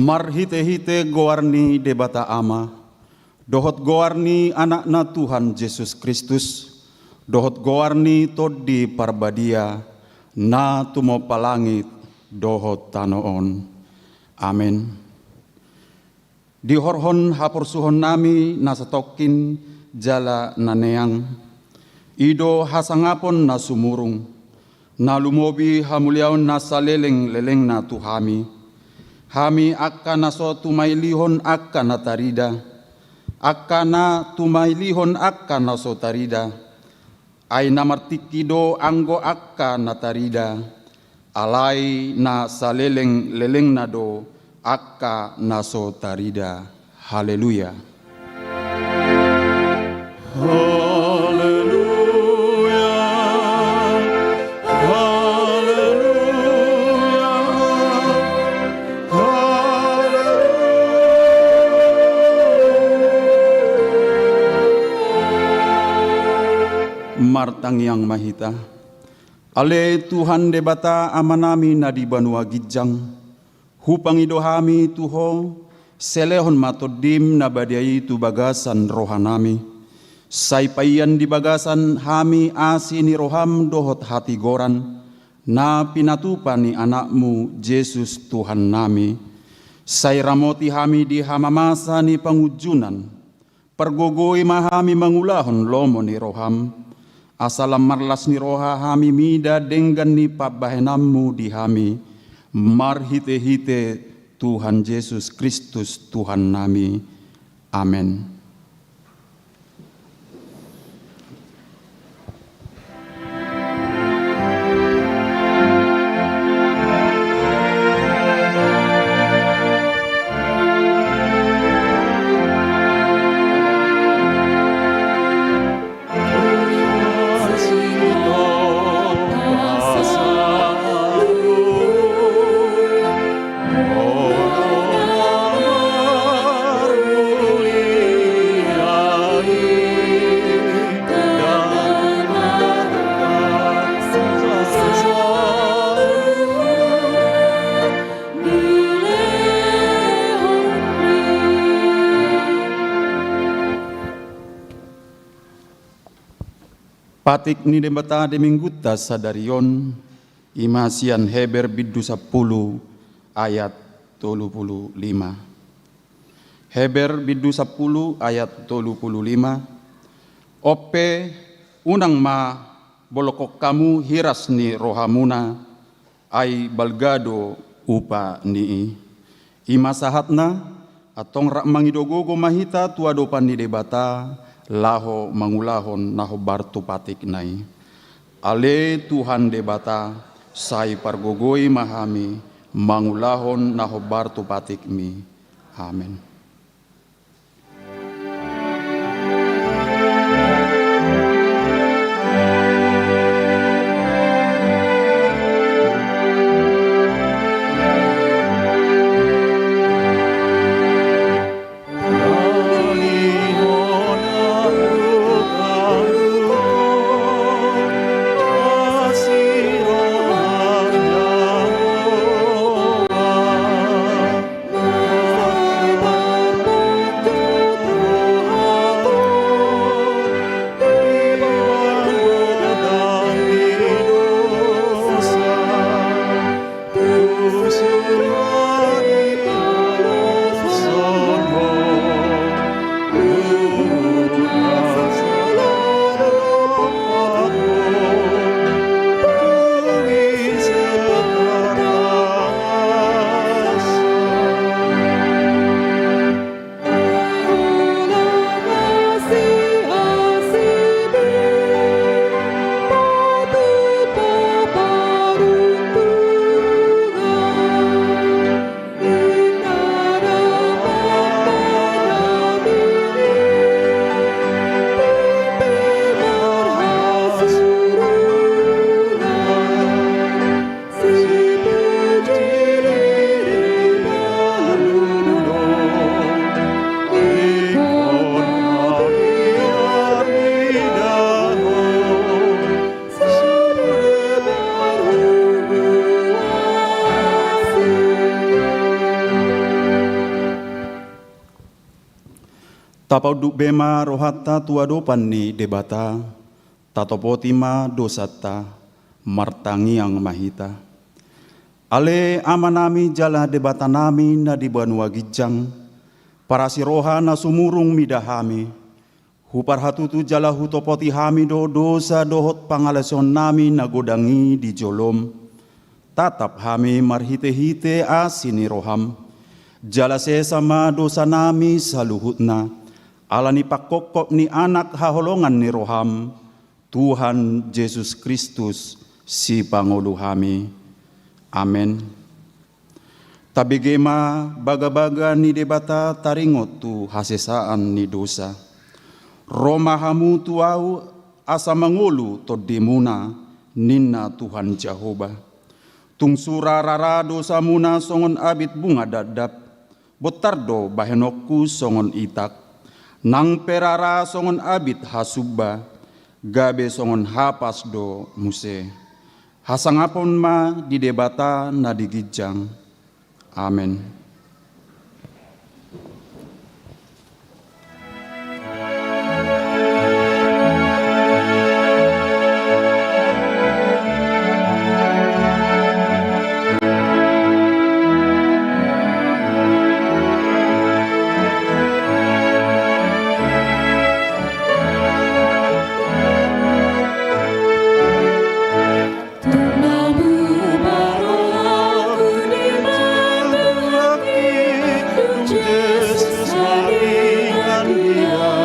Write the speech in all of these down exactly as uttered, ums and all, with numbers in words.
Marhite-hite goar ni Debata Ama, dohot goar ni Anakna Tuhan Jesus Kristus, dohot goar ni Tondi Parbadia, na tumompa langit dohot tano on. Amen. Dihorhon haporsuhonnami na satongkin jala na neang, i do hasangapon na sumurung, na lumobi hamuliaon na saleleng-lelengna tu hami. Hami angka na so tumailihon angka na tarida, angka na tumailihon angka na so tarida, ai na martingki do anggo angka na tarida, alai na saleleng-lelengna do angka na so tarida. Haleluya. Haleluya. Haleluya. Haleluya. Martangiang ma hita. Ale Tuhan Debata Amanami na di banua ginjang, hupangido hami tu Ho, selehon ma Tondim na badia i tu bagasan rohanami. Sai paian di bagasan hami asi ni roham dohot hatigoran, na pinatupa ni Anakmu Jesus Tuhannami. Sai ramoti hami di hamamasa ni pangunjunan. Pargogoi ma hami mangulahon lomo ni roham, asa lam marlas ni roha hami mida denggan ni pambahenanmu di hami, marhite-hite Tuhan Jesus Kristus Tuhannami. Amen. Patik ni Debata di Minggunta sadari on, i ma sian Heber bindu sampulu ayat tolu pulu lima. Heber bindu sampulu ayat tolu pulu lima. On pe, unang ma bolongkon hamu hiras ni rohamuna, ai balga do upa ni i. I ma sahatna, antong rap mangido gogo ma hita tu adopan ni Debata, laho mangulahon na hombar tu patikna i. Ale Tuhan Debata, sai pargogoi ma hami mangulahon na hombar tu patikmi. Amen. Tapaunduk be ma rohanta tu adopan ni Debata, tatopoti ma dosanta, martangiang ma hita. Ale Amanami jala Debatanami na di banua ginjang, parasi roha na sumurung mida hami, huparhatutu jala hutopoti hami do dosa dohot pangalaosionnami na godang i di jolom. Tatap hami marhitehite asi ni roham, jala sesa ma dosanami saluhutna, ala ni pangkophop ni Anak haholongan ni roham, Tuhan Jesus Kristus, Sipangolu hami. Amen. Tabege ma bagabaga ni Debata taringot tu hasesaan ni dosa. Ro ma hamu tu Ahu asa mangolu tondimuna, ninna Tuhan Jahowa. Tung sura rara dosamuna songon abit bunga dapdap, bontar do bahenonku songon itak. Nang pe rara songon abit hasumba, gabe songon hapas do muse. Hasangapon ma di Debata na di ginjang. Amen. Jesus, maringan dia.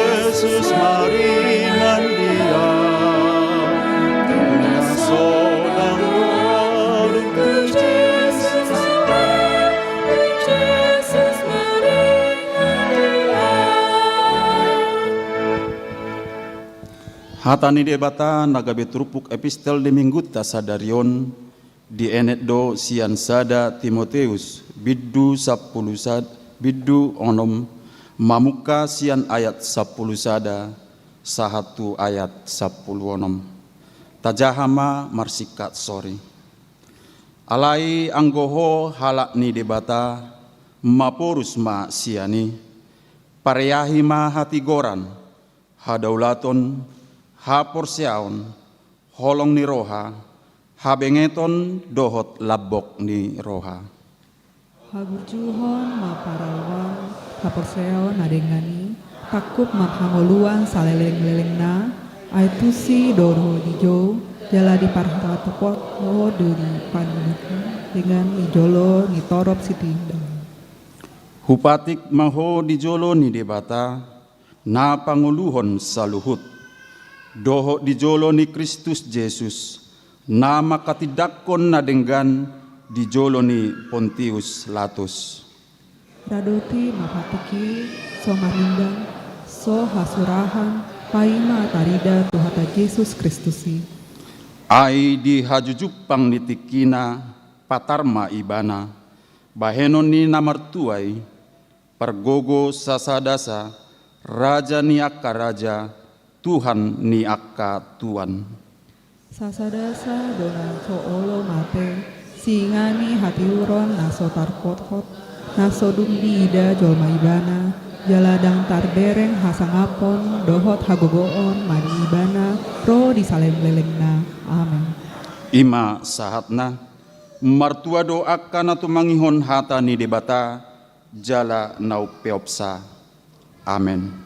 Jesus, maringan dia. Tung na so dang ro, Jesus, maringan dia. Hata ni Debata na gabe turpuk epistel di Minggunta sadari on, dienet do sian sada Timoteus, bindu sampulu sad-, bindu onom, mamungka sian ayat sampulu sada, sahat tu ayat sampulu onom. Tajaha ma marsingkat sori. Alai anggo ho halak ni Debata, maporus ma sian i, pareahi ma hatigoran, hadaulaton, haporseaon, holong ni roha, habengeton dohot lambok ni roha. Haburjuhon ma parauan haporseaon na denggan i, tangkup marhangoluan salelenglelengna, ai tusi do ho dijou, jala diparhatopot ho do di pangidoan i, dengan di jolo ni torop sitindaon. Hupatik ma ho di jolo ni Debata, na pangoluhon saluhut, dohot di jolo ni Kristus Jesus, na manghatindanghon na denggan di jolo ni Pontius Latus. Radoti ma patik i, so marindang, so hasurahan, paima tarida tu hata Jesus Kristus i. Ai di hajujumpang ni tingkina, patar ma ibana, bahenon ni na martua i, pargogo sasadasa, raja ni angka raja, Tuhan ni angka tuan. Sasadasa do na so olo mate, singa ni hatiuron na so tarhothot, na so dung diida jolma ibana, jala ndang tarbereng hasangapon, dohot hagogoon ma di ibana, ro di salelenglelengna. Amen. I ma sahatna, martua do angka na tumangihon hata ni Debata, jala na umpeopsa. Amen.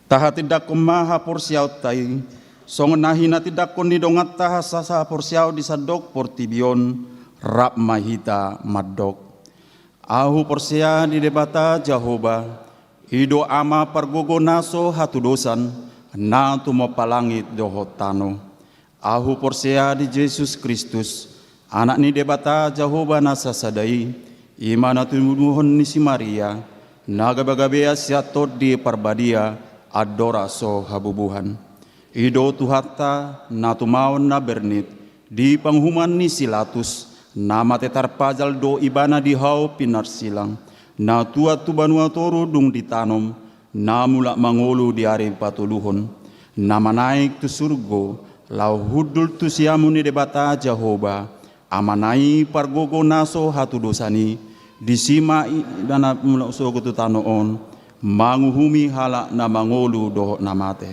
Tahatindangkon ma haporseaonta i, songon na hinatindangkon ni donganta hasasa haporseaon di sandok portibi on, rap ma hita mandok. Ahu porsea di Debata Jahowa, i do Ama pargogo na so hatudosan, na tumompa langit dohot tano. Ahu porsea di Jesus Kristus, Anak ni Debata Jahowa na sasada i, i ma na tinubuhon ni si Maria, na gabegabea sian Tondi Parbadia, andorang so habubuhan. I do Tuhanta, na tumaon na bernit, di panguhuman ni si Latus, na mate tarpajal do ibana di hau pinarsilang, na tuat tu banua toru dung ditanom, na mulak mangolu di ari patoluhon, na manaek tu surgo, laho hundul tu siamun ni Debata Jahowa, Amana i pargogo na so hatudosan i, disi ma ibana mulak sogot tu tano on, manguhumi halak na mangolu dohot na mate.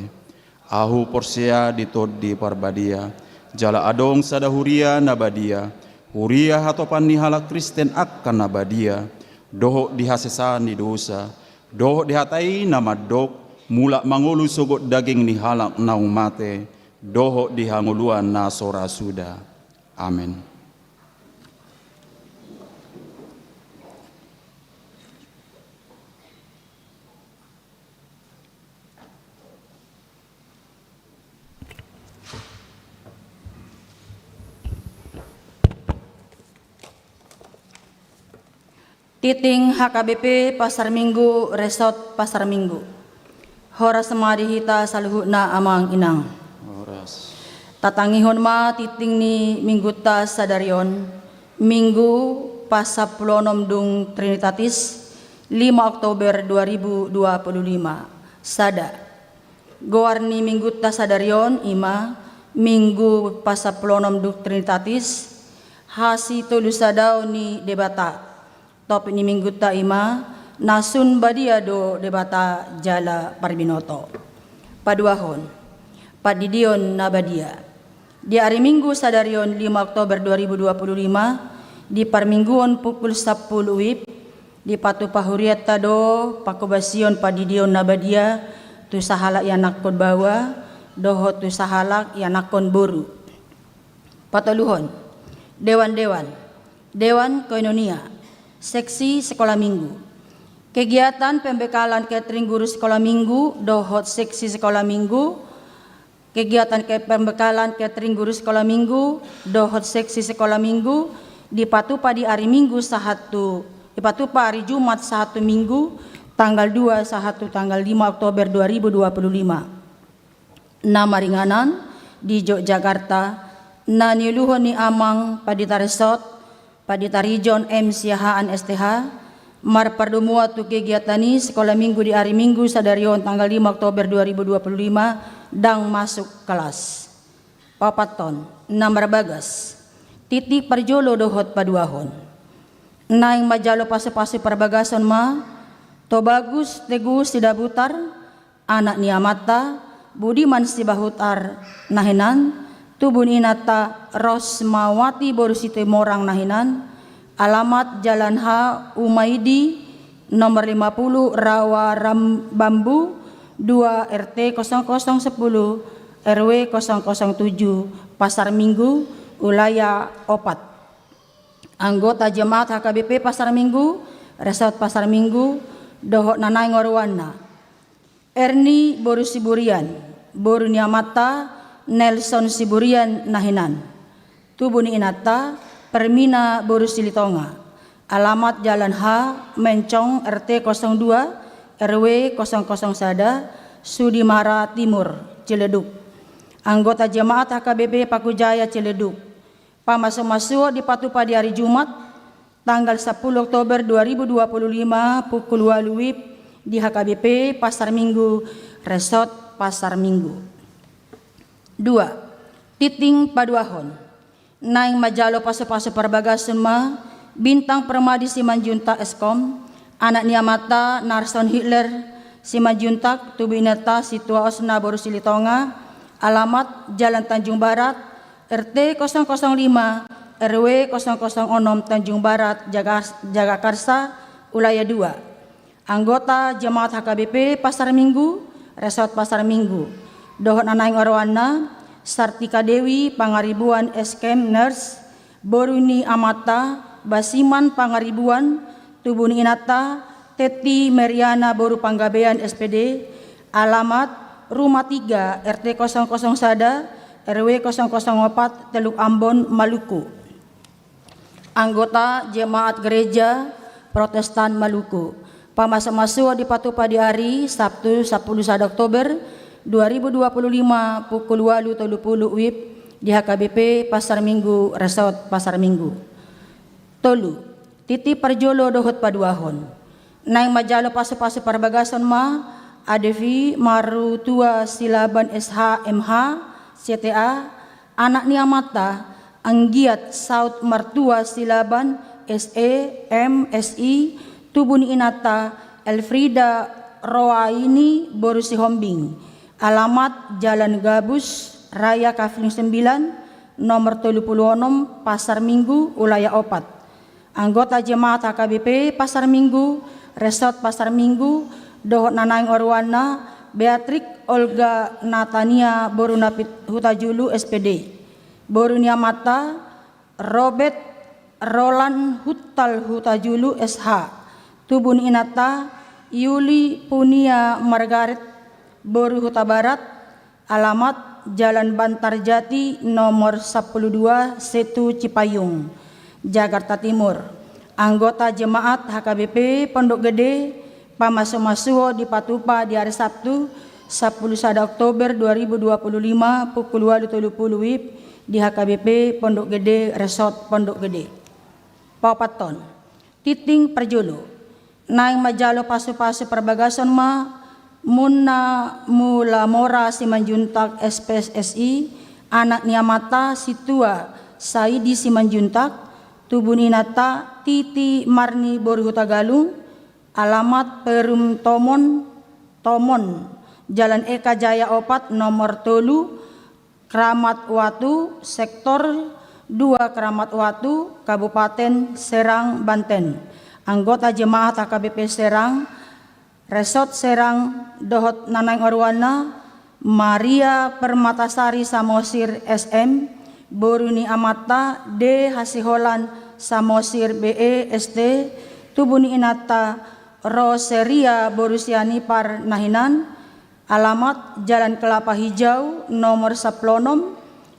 Ahu porsea di Tondi Parbadia, jala adong sada huria na badia, huria hatopan ni halak Kristen angka na badia, dohot di hasesaan ni dosa, dohot di hata i na mandok, mulak mangolu sogot daging ni halak naung mate, dohot di hangoluan na so ra suda. Amen. Tingting H K B P Pasar Minggu, Resort Pasar Minggu. Horas ma di hita saluhutna amang inang. Horas. Tatangihon ma tingting ni minggunta sadari on, Minggu pasampuluonom dung Trinitatis, lima Oktober dua ribu dua puluh lima. Sada. Goar ni minggunta sadari on i ma Minggu pasampuluonom dung Trinitatis, hasitolusadaon ni Debata. Topik ni minggunta i ma, na sun badia do Debata jala parbinoto. Paduahon, pandidion na badia. Di ari Minggu sadari on lima Oktober dua ribu dua puluh lima, di parmingguon pukul sampulu wib, dipatupa hurianta do pangkobasion pandidion na badia tu sahalak ianakhon baoa dohot tu sahalak ianakhon boru. Patoluhon, dewan-dewan, dewan koinonia, seksi sekolah minggu. Kegiatan pembekalan catering guru sekolah minggu dohot seksi sekolah minggu. Kegiatan ke-, pembekalan catering guru sekolah minggu dohot seksi sekolah minggu dipatupa di ari Minggu sahat tu, dipatupa ari Jumat sahat tu Minggu, tanggal dua sahat tu tanggal lima Oktober dua ribu dua puluh lima. Na maringanan di Yogyakarta, na niuluhon ni amang Pandita Resort, Pandita Rijon M Siahaan S T H, marpardomuan tu kegiatan i sekolah minggu di ari Minggu sadari on tanggal lima Oktober dua ribu dua puluh lima, ndang masuk kelas. Paopathon, na marbagas, tingting parjolo dohot paduahon. Naeng manjalo pasupasu parbagason ma, Tobagus Teguh Sidabutar, anak ni amanta, Budiman Sibahutar na hinan, tubu ni inanta Rosmawati boru Situmorang na hinan, alamat Jalan H Umaidi, nomor lima puluh, Rawa Ram-, Bambu, dua, R T kosong kosong sepuluh, R W kosong kosong tujuh, Pasar Minggu, Wilayah opat. Anggota jemaat H K B P Pasar Minggu, Resort Pasar Minggu, dohot na naeng oroanna. Erni boru Siburian, boru ni amanta Nelson Siburian na hinan. Tubu ni inanta Permina boru Silitonga. Alamat Jalan H Mencong, R T kosong dua, R W kosong kosong sada, Sudimara Timur, Ciledug. Anggota jemaat H K B P Paku Jaya Ciledug. Pamasumasuon dipatupa di ari Jumat, tanggal sampulu Oktober dua ribu dua puluh lima, pukul ualu wib, di H K B P Pasar Minggu, Resort Pasar Minggu. Dua, tingting paduahon. Naeng manjalo pasupasu parbagason ma, Bintang Permadi Simanjuntak S Kom, anak ni amanta Narson Hitler Simanjuntak, tubu ni inanta Situa Osna boru Silitonga, alamat Jalan Tanjung Barat, R T kosong kosong lima, R W kosong kosong onom, Tanjung Barat, Jaga-, Jagakarsa, Wilayah dua. Anggota jemaat H K B P Pasar Minggu, Resort Pasar Minggu, dohot na naeng oroanna, Sartika Dewi Pangaribuan, S K M nurse, boru ni amanta Basiman Pangaribuan, tubu ni inanta Tetti Meriana boru Panggabean, S P D, alamat Rumah Tiga, R T kosong kosong sada, R W kosong kosong opat, Teluk Ambon, Maluku. Anggota Jemaat Gereja Protestan Maluku. Pamasumasuon dipatupa di ari Sabtu sampulu sada Oktober dua ribu dua puluh lima pukul ualu tolu pulu WIB di H K B P Pasar Minggu, Resort Pasar Minggu. Tolu, titi parjolo dohot paduahon. Naeng manjalo pasupasu parbagason ma Adevi Marutua Silaban S H M H, C T A, anak ni amanta Anggiat Saud Martua Silaban, S E, M, S I, tubu ni inanta Elfrida Roaini boru Sihombing, alamat Jalan Gabus Raya Kafling sembilan, nomor tolu pulu onom, Pasar Minggu, Wilayah opat. Anggota Jemaat H K B P Pasar Minggu, Resort Pasar Minggu, dohot na naeng oroanna, Beatrix Olga Natania boru Napit Hutajulu, S P D. Boru ni amanta Robert Roland Hutal Hutajulu, S H. Tubu ni inanta Yuli Punia Margaret boru Hutabarat, alamat Jalan Bantarjati nomor sampulu dua, Setu Cipayung, Jakarta Timur. Anggota Jemaat H K B P Pondok Gede, pamasumasuon dipatupa di ari Sabtu sampulu sada Oktober dua ribu dua puluh lima pukul ualu tolu pulu WIB di H K B P Pondok Gede, Resort Pondok Gede. Paopathon, tintin parjolo. Naeng manjalo pasupasu parbagason ma Munna Mulamora Simanjuntak, S P S I, anak ni amanta Sintua Saidi Simanjuntak, tubu ni inanta Titi Marni boru Hutagalung, alamat Perum Tomon, Tomon, Jalan Eka Jaya opat, nomor tolu, Kramat Watu, Sektor dua Kramat Watu, Kabupaten Serang, Banten. Anggota Jemaat H K B P Serang, Resort Serang, dohot na naeng oroanna, Maria Permatasari Samosir, S M, boru ni amanta D Hasiholan Samosir, B E, S T, tubu ni inanta Roseria boru Sianipar Nahinan, alamat Jalan Kelapa Hijau nomor sampulu onom,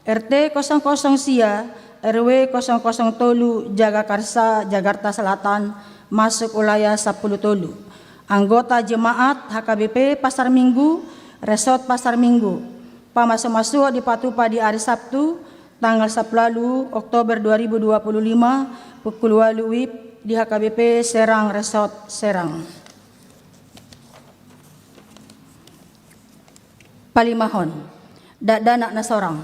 R T kosong kosong sia, R W kosong kosong tolu, Jagakarsa, Jakarta Selatan, masuk wilayah sampulu tolu. Anggota Jemaat H K B P Pasar Minggu, Resort Pasar Minggu. Pamasumasuon dipatupa di ari Sabtu, tanggal sampulu ualu Oktober dua ribu dua puluh lima, pukul ualu WIB di H K B P Serang, Resort Serang. Palimahon, dakdanak na sorang.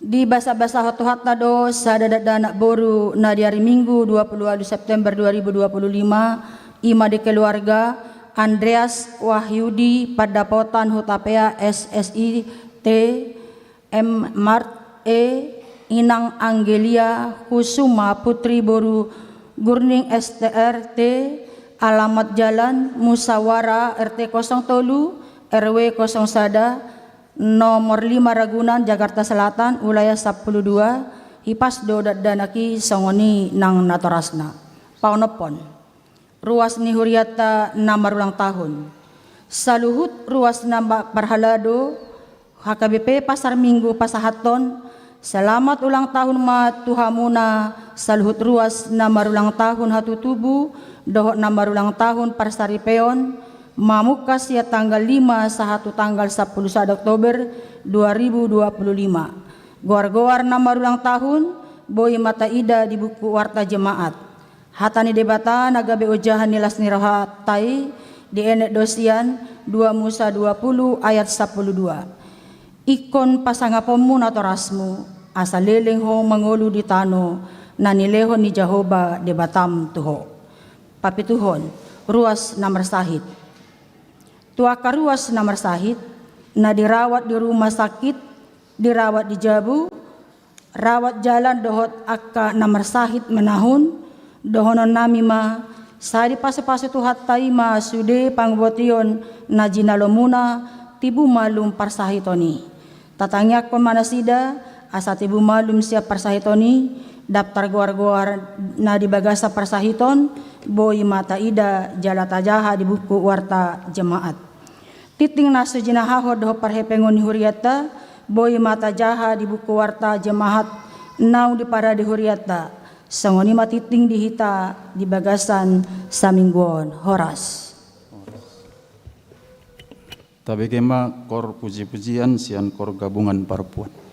Dibasabasahon Tuhanta do sada dakdanak boru na di ari Minggu dua puluh ualu September dua ribu dua puluh lima, i ma di keluarga Andreas Wahyudi Pandapotan Hutapea, S S I T, M Mart, E Inang Anggelia Kusuma Putri boru Gurning, S T R T, alamat Jalan Musawara, R T kosong tolu, R W kosong sada, nomor lima Ragunan, Jakarta Selatan, wilayah sampulu dua. Hipas do dakdanak i songon i nang natorasna. Paonomhon. Ruas ni hurianta na marulang tahun. Saluhut ruas na ma-, parhalado, H K B P Pasar Minggu pasahathon, selamat ulang tahun ma tu hamuna saluhut ruas na marulang tahun hatutubu, dohot na marulang tahun parsaripeon, mamungka sian tanggal lima sahat tu tanggal sampulu sada Oktober dua ribu dua puluh lima. Goar-goar na marulang tahun, boi ma taida di buku warta jemaat. Hata ni Debata na gabe ojahan ni las ni rohanta i dienet do sian dua Musa dua puluh ayat sampulu dua. Ingkon pasangaponmu natorasmu, asa leleng ho mangolu di tano na nilehon ni Jahowa Debatam tu ho. Papituhon, ruas na marsahit. Tu angka ruas na marsahit, na dirawat di rumah sakit, dirawat di jabu, rawat jalan dohot angka na marsahit manahun, dohononnami ma, sai dipasupasu Tuhanta i ma sude pangubotion na jinalomuna tibu malum parsahiton i. Tatangiangkon ma nasida, asa tibu malum sian parsahiton i, daptar goar-goar na di bagasan parsahiton, boi ma taida jala tajaha di buku warta jemaat. Tingting na so jinahahon dohot parhepengon ni hurianta, boi ma tajaha di buku warta jemaat naung diparade hurianta. Songon i ma tingting di hita di bagasan saminggu on. Horas. Tabege ma kor puji-pujian sian kor gabungan parpuan.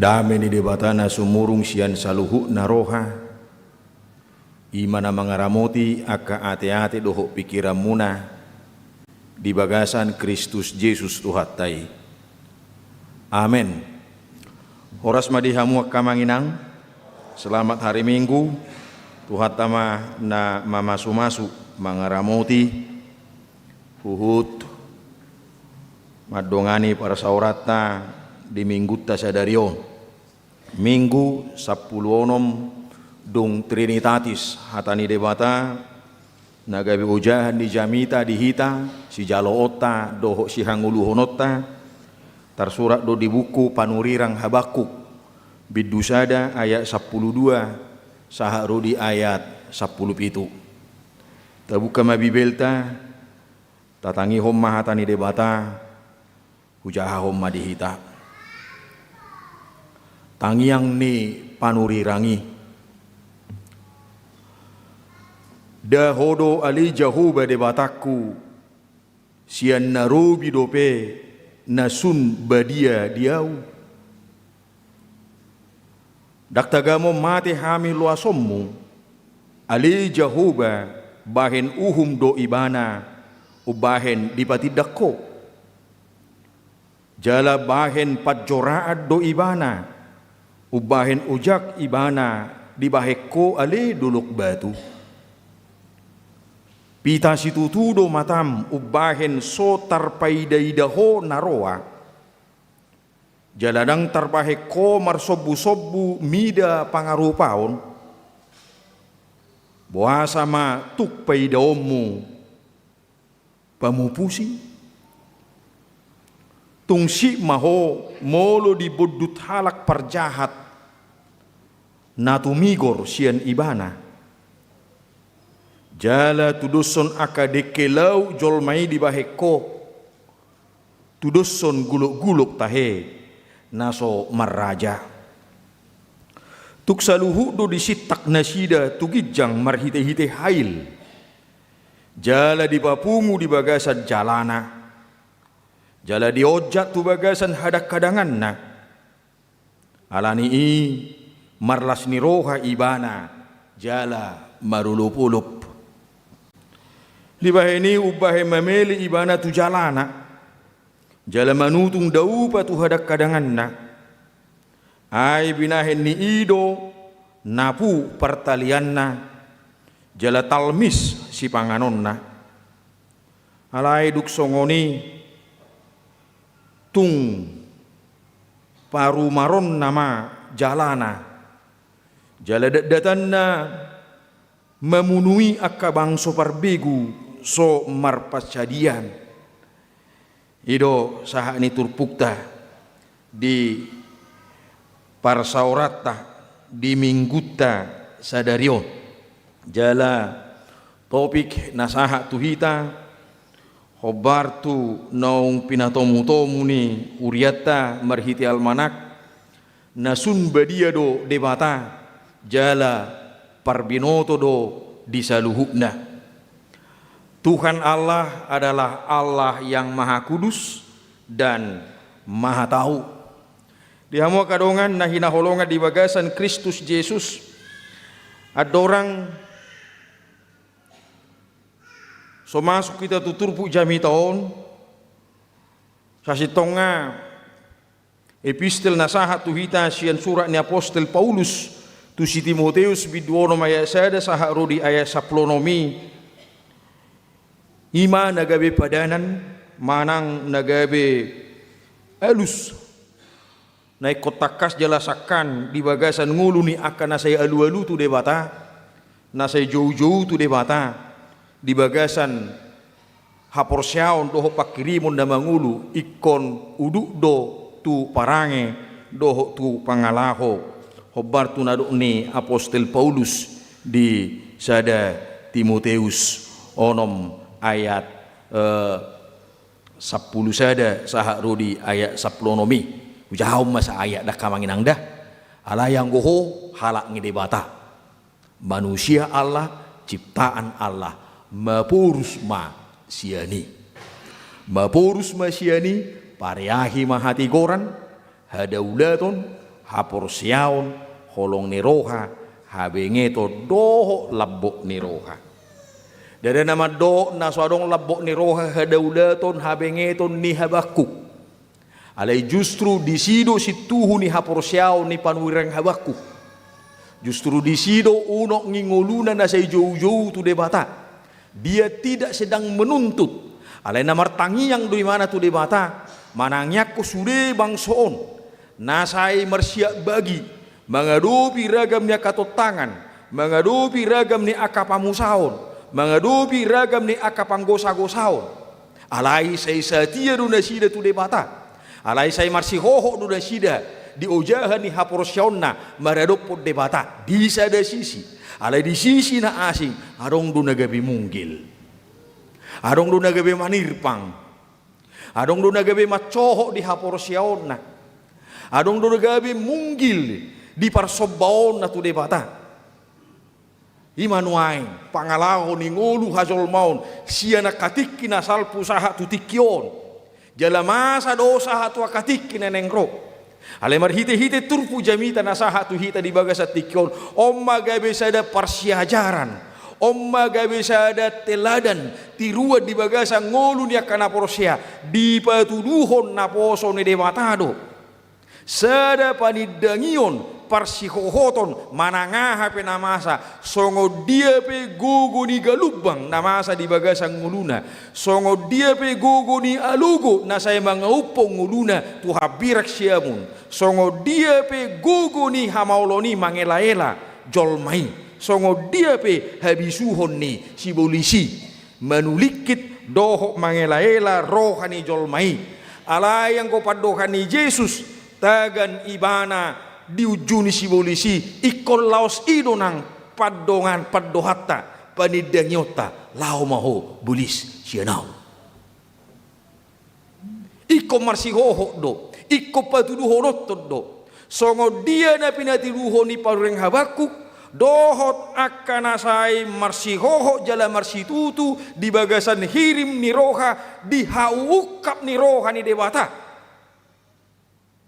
Dame ni Debata na sumurung sian saluhutna roha, i ma na mangaramoti angka ateate dohot pingkiranmuna di bagasan Kristus Jesus Tuhanta i. Amen. Horas ma di hamu angka amang inang. Selamat hari Minggu. Tuhanta ma na mamasumasu, mangaramoti, huhut mandongani parsaoranta di Minggunta sadari on. Minggu sampulu onom dung Trinitatis, hata ni Debata na gabe ojahan ni jamita di hita, sijaloonta dohot sihangoluhononta, tarsurat do di buku Panurirang Habakuk, bindu sada ayat sampulu dua sahat ro di ayat sampulu pitu. Tabuka ma Bibelta, tatangihon ma hata ni Debata, hujahahon ma di hita. Tangiang ni panurirang i. Nda Ho do ale Jahowa Debatangku, sian na robi dope na sun badia di ahu. Ndang tagamon mate hami loasonmu, ale Jahowa, bahen uhum do ibana umbahen dipatindak ho. Jala bahen panjoraan do ibana umbahen ojak ibana dibahen ho ale dolok batu. Pita situtu do matam umbahen so tarpaidaida ho na roa. Jala ndang tarbahen ho marsombusombu mida pangarupaon. Boasa ma tung paidaonmu pamupusi? Tung sip ma ho molo dibondut halak parjahat na tumigor sian ibana. Jala tudoshon angka dengke laut jolma i dibahen ho, tudoshon gulokgulok tahe na so marraja. Tung saluhut do disintak nasida tu ginjang marhitehite hail. Jala dipapungu di bagasan jalana. Jala dionjat tu bagasan hadanghadanganna. Ala ni i marlas ni roha ibana jala marolopolop. Dibahen i umbahen mamele ibana tu jalana. Jala manutung daupa tu hadanghadanganna. Ai binahen ni i do napu partalianna. Jala talmis sipanganonna. Alai dung songon i tung parumaronna ma jalana. Jala datdatanna mamunui angka bangso parbegu so marpansadian. I do sahat ni turpukta di parsaoranta di minggunta sadari on. Jala topik na sahat tu hita, hombar tu naung pinatomutomu ni hurianta marhite almanak, na sun badia do Debata, jala parbinoto do di saluhutna. Tuhan Allah adalah Allah yang Maha Kudus dan Maha Tahu. Di hamu angka dongan na hinaholongan di bagasan Kristus Jesus, andorang so masuk hita tu turpuk jamita on, sasintongna epistel na sahat tu hita sian surat ni apostel Paulus tu si Timoteus bindu onom ayat sada sahat ro di ayat sampulu onom i, i ma na gabe padanan manang na gabe alus na ingkon tangkas jala sangkan di bagasan ngolu ni angka na sai alualu tu Debata, na sai joujou tu Debata, di bagasan haporseaon dohot pangkirimon na mangolu, ingkon uduk do tu parange dohot tu pangalaho. Hombar tu na dok ni apostel Paulus di sada Timoteus onom ayat, eh, sampulu sada sahat ro di ayat sampulu onom i. Hujaha on ma saayat da, amang inang da. Alai anggo ho halak ni Debata, manusia Allah, ciptaan Allah, maporus ma sian i. Maporus ma sian i, pareahi ma hatigoran, hadaulaton, haporseaon, holong ni roha, habengeton dohot lambok ni roha. Ndada na mandok na so adong lambok ni roha, hadaulaton, habengeton ni habangkuk. Alai justru disi do sintuhu ni haporseaon ni panurirang habangkuk. Justru disi do unok ni ngoluna na sai joujou tu Debata. Dia tidak sedang menuntut. Alai na martangiang do ibana tu Debata, manangiangkon sude bangso on na sai marsiap bagi mangadopi ragam ni angka tontangan, mangadopi ragam ni angka pamusaon, mangadopi ragam ni angka panggosagosaon. Alai sai satia do nasida tu Debata. Alai sai marsihohot do nasida di ojahan ni haporseaonna maradophon Debata di sada sisi. Alai di sisi na asing, adong do na gabe munggil. Adong do na gabe manirpang. Adong do na gabe mansohot di haporseaonna. Adong do na gabe munggil di parsombaonna tu Debata. I ma nuaeng pangalaho ni ngolu hajolmaon sian angka tingki na salpu sahat tu tingki on. Jala masa do sahat tu angka tingki na naeng ro. Alai marhite-hite turpuk jamita na sahat tu hita di bagasan tingki on, on ma gabe sada parsiajaran, on ma gabe sada teladan, tiruan di bagasan ngolu ni angka na porsea, dipatuduhon naposo ni Debata do. Sada panindangion, parsihohoton, manang aha pe na masa, songon dia pe gogo ni galumbang na masa di bagasan ngoluna, songon dia pe gogo ni alogo na sai mangauphon ngoluna tu hambirang siamun, songon dia pe gogo ni hamaolon i mangela-ela jolma i, songon dia pe habisuhon ni sibolis i manulingkit dohot mangela-ela roha ni jolma i. Alai anggo pandohan ni Jesus, tagan ibana di unju ni sibolis i, ingkon laos i do nang pandongan, pandohanta, panindangionta, laho ma ho bolis sian ahu. Ingkon marsihohot do, ingkon patuduhononton do. Songon dia na pinatuduhon ni panurirang Habakuk, dohot angka na sai marsihohot jala marsitutu di bagasan hirim ni roha, di hauungkap ni roha ni Debata.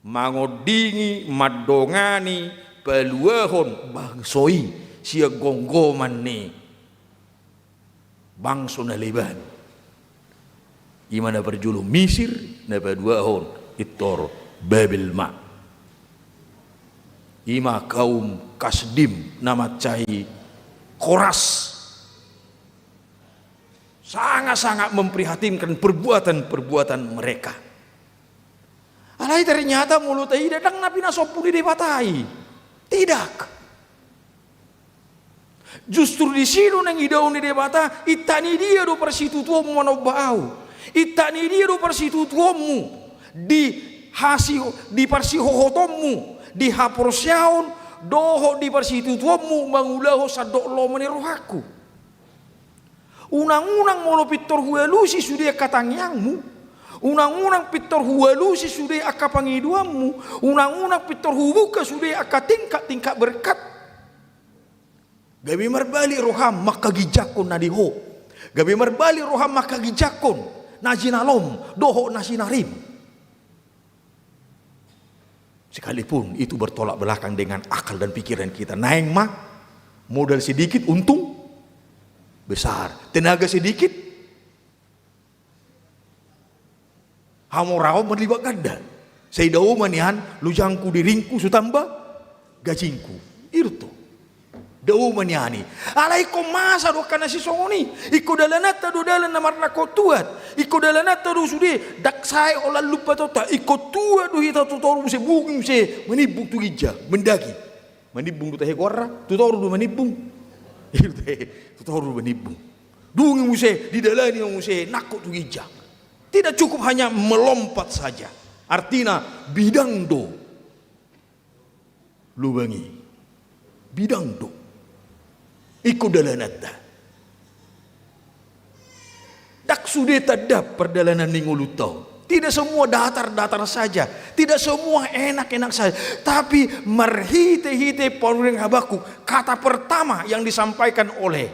Mangondingi, mandongani, paluahon bangso i sian gomgoman ni bangso na leban. I ma na parjolo Misir, na paduahon pintor Babel ma. I ma kaum Kasdim na mansai koras, sangat-sangat memprihatinkan perbuatan-perbuatan mereka. Alai ternyata molo taida, ndang na pinasompung ni Debata i. Tidak. Justru disi do naeng idaon ni Debata, intak ni dia do parsitutuonmu manomba ahu? Intak ni dia do parsitutuonmu di hasi-, di parsihohotonmu, di haporseaon, dohot di parsitutuonmu mangulahon sandok lomo ni rohangku? Unang-unang molo pintor hualusi sude angka tangiangmu, unang-unang pintor hualusi sude angka pangidoanmu, unang-unang pintor hubuka sude angka tingkat-tingkat berkat. Gabe marbalik roham mangkaginjangkon na di ho. Gabe marbalik roham mangkaginjangkon na jinalom dohot na sinarim. Sekalipun itu bertolak belakang dengan akal dan pikiran kita, naeng ma modal sedikit, untung besar. Tenaga sedikit, hamoraon marlipat ganda. Sai dao ma nian lujangku diringku, so tamba gajingku. I do tutu. Dao ma nian i. Alai ingkon masa do angka na sisongon i. Ingkon dalananta do dalan na marnangkok tuat. Ingkon dalananta do sude, ndang sae holan lumpat tonta. Ingkon tuat do hita tu toru muse, bungin muse manimbung tu ginjang, mendaki. Manimbung do tahe goarna, tu toru do manimbung. I do tahe, tu toru do manimbung. Dungi muse, didalani muse, nangkok tu ginjang. Tidak cukup hanya melompat saja. Artina bidang do lubang i. Bidang do. Ingkon dalananta. Ndang sude tanda pardalanan ni ngolunta on. Tidak semua datar-datar saja. Tidak semua enak-enak saja. Tapi marhite-hite panurirang Habakuk, kata pertama yang disampaikan oleh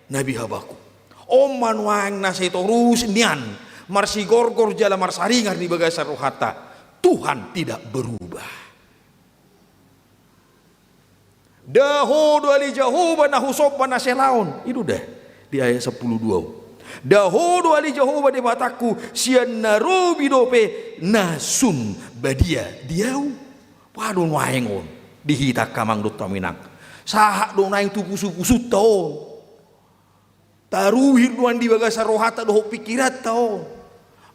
Nabi Habakuk, on ma nuaeng na sai torus nian marsigorgor jala marsaringar di bagasan rohanta. Tuhan tidak berubah. Nda Ho do ale Jahowa na husomba na salaon. I do da di ayat sampulu dua. Nda Ho do ale Jahowa Debatangku, sian na robi dope na sun badia di ahu. Boha do nuaeng on di hita angka amang dohot hamu inang? Sahat do nuaeng tu pusu-pusunta on. Taruhir do nuaeng di bagasan rohanta dohot pingkiranta on.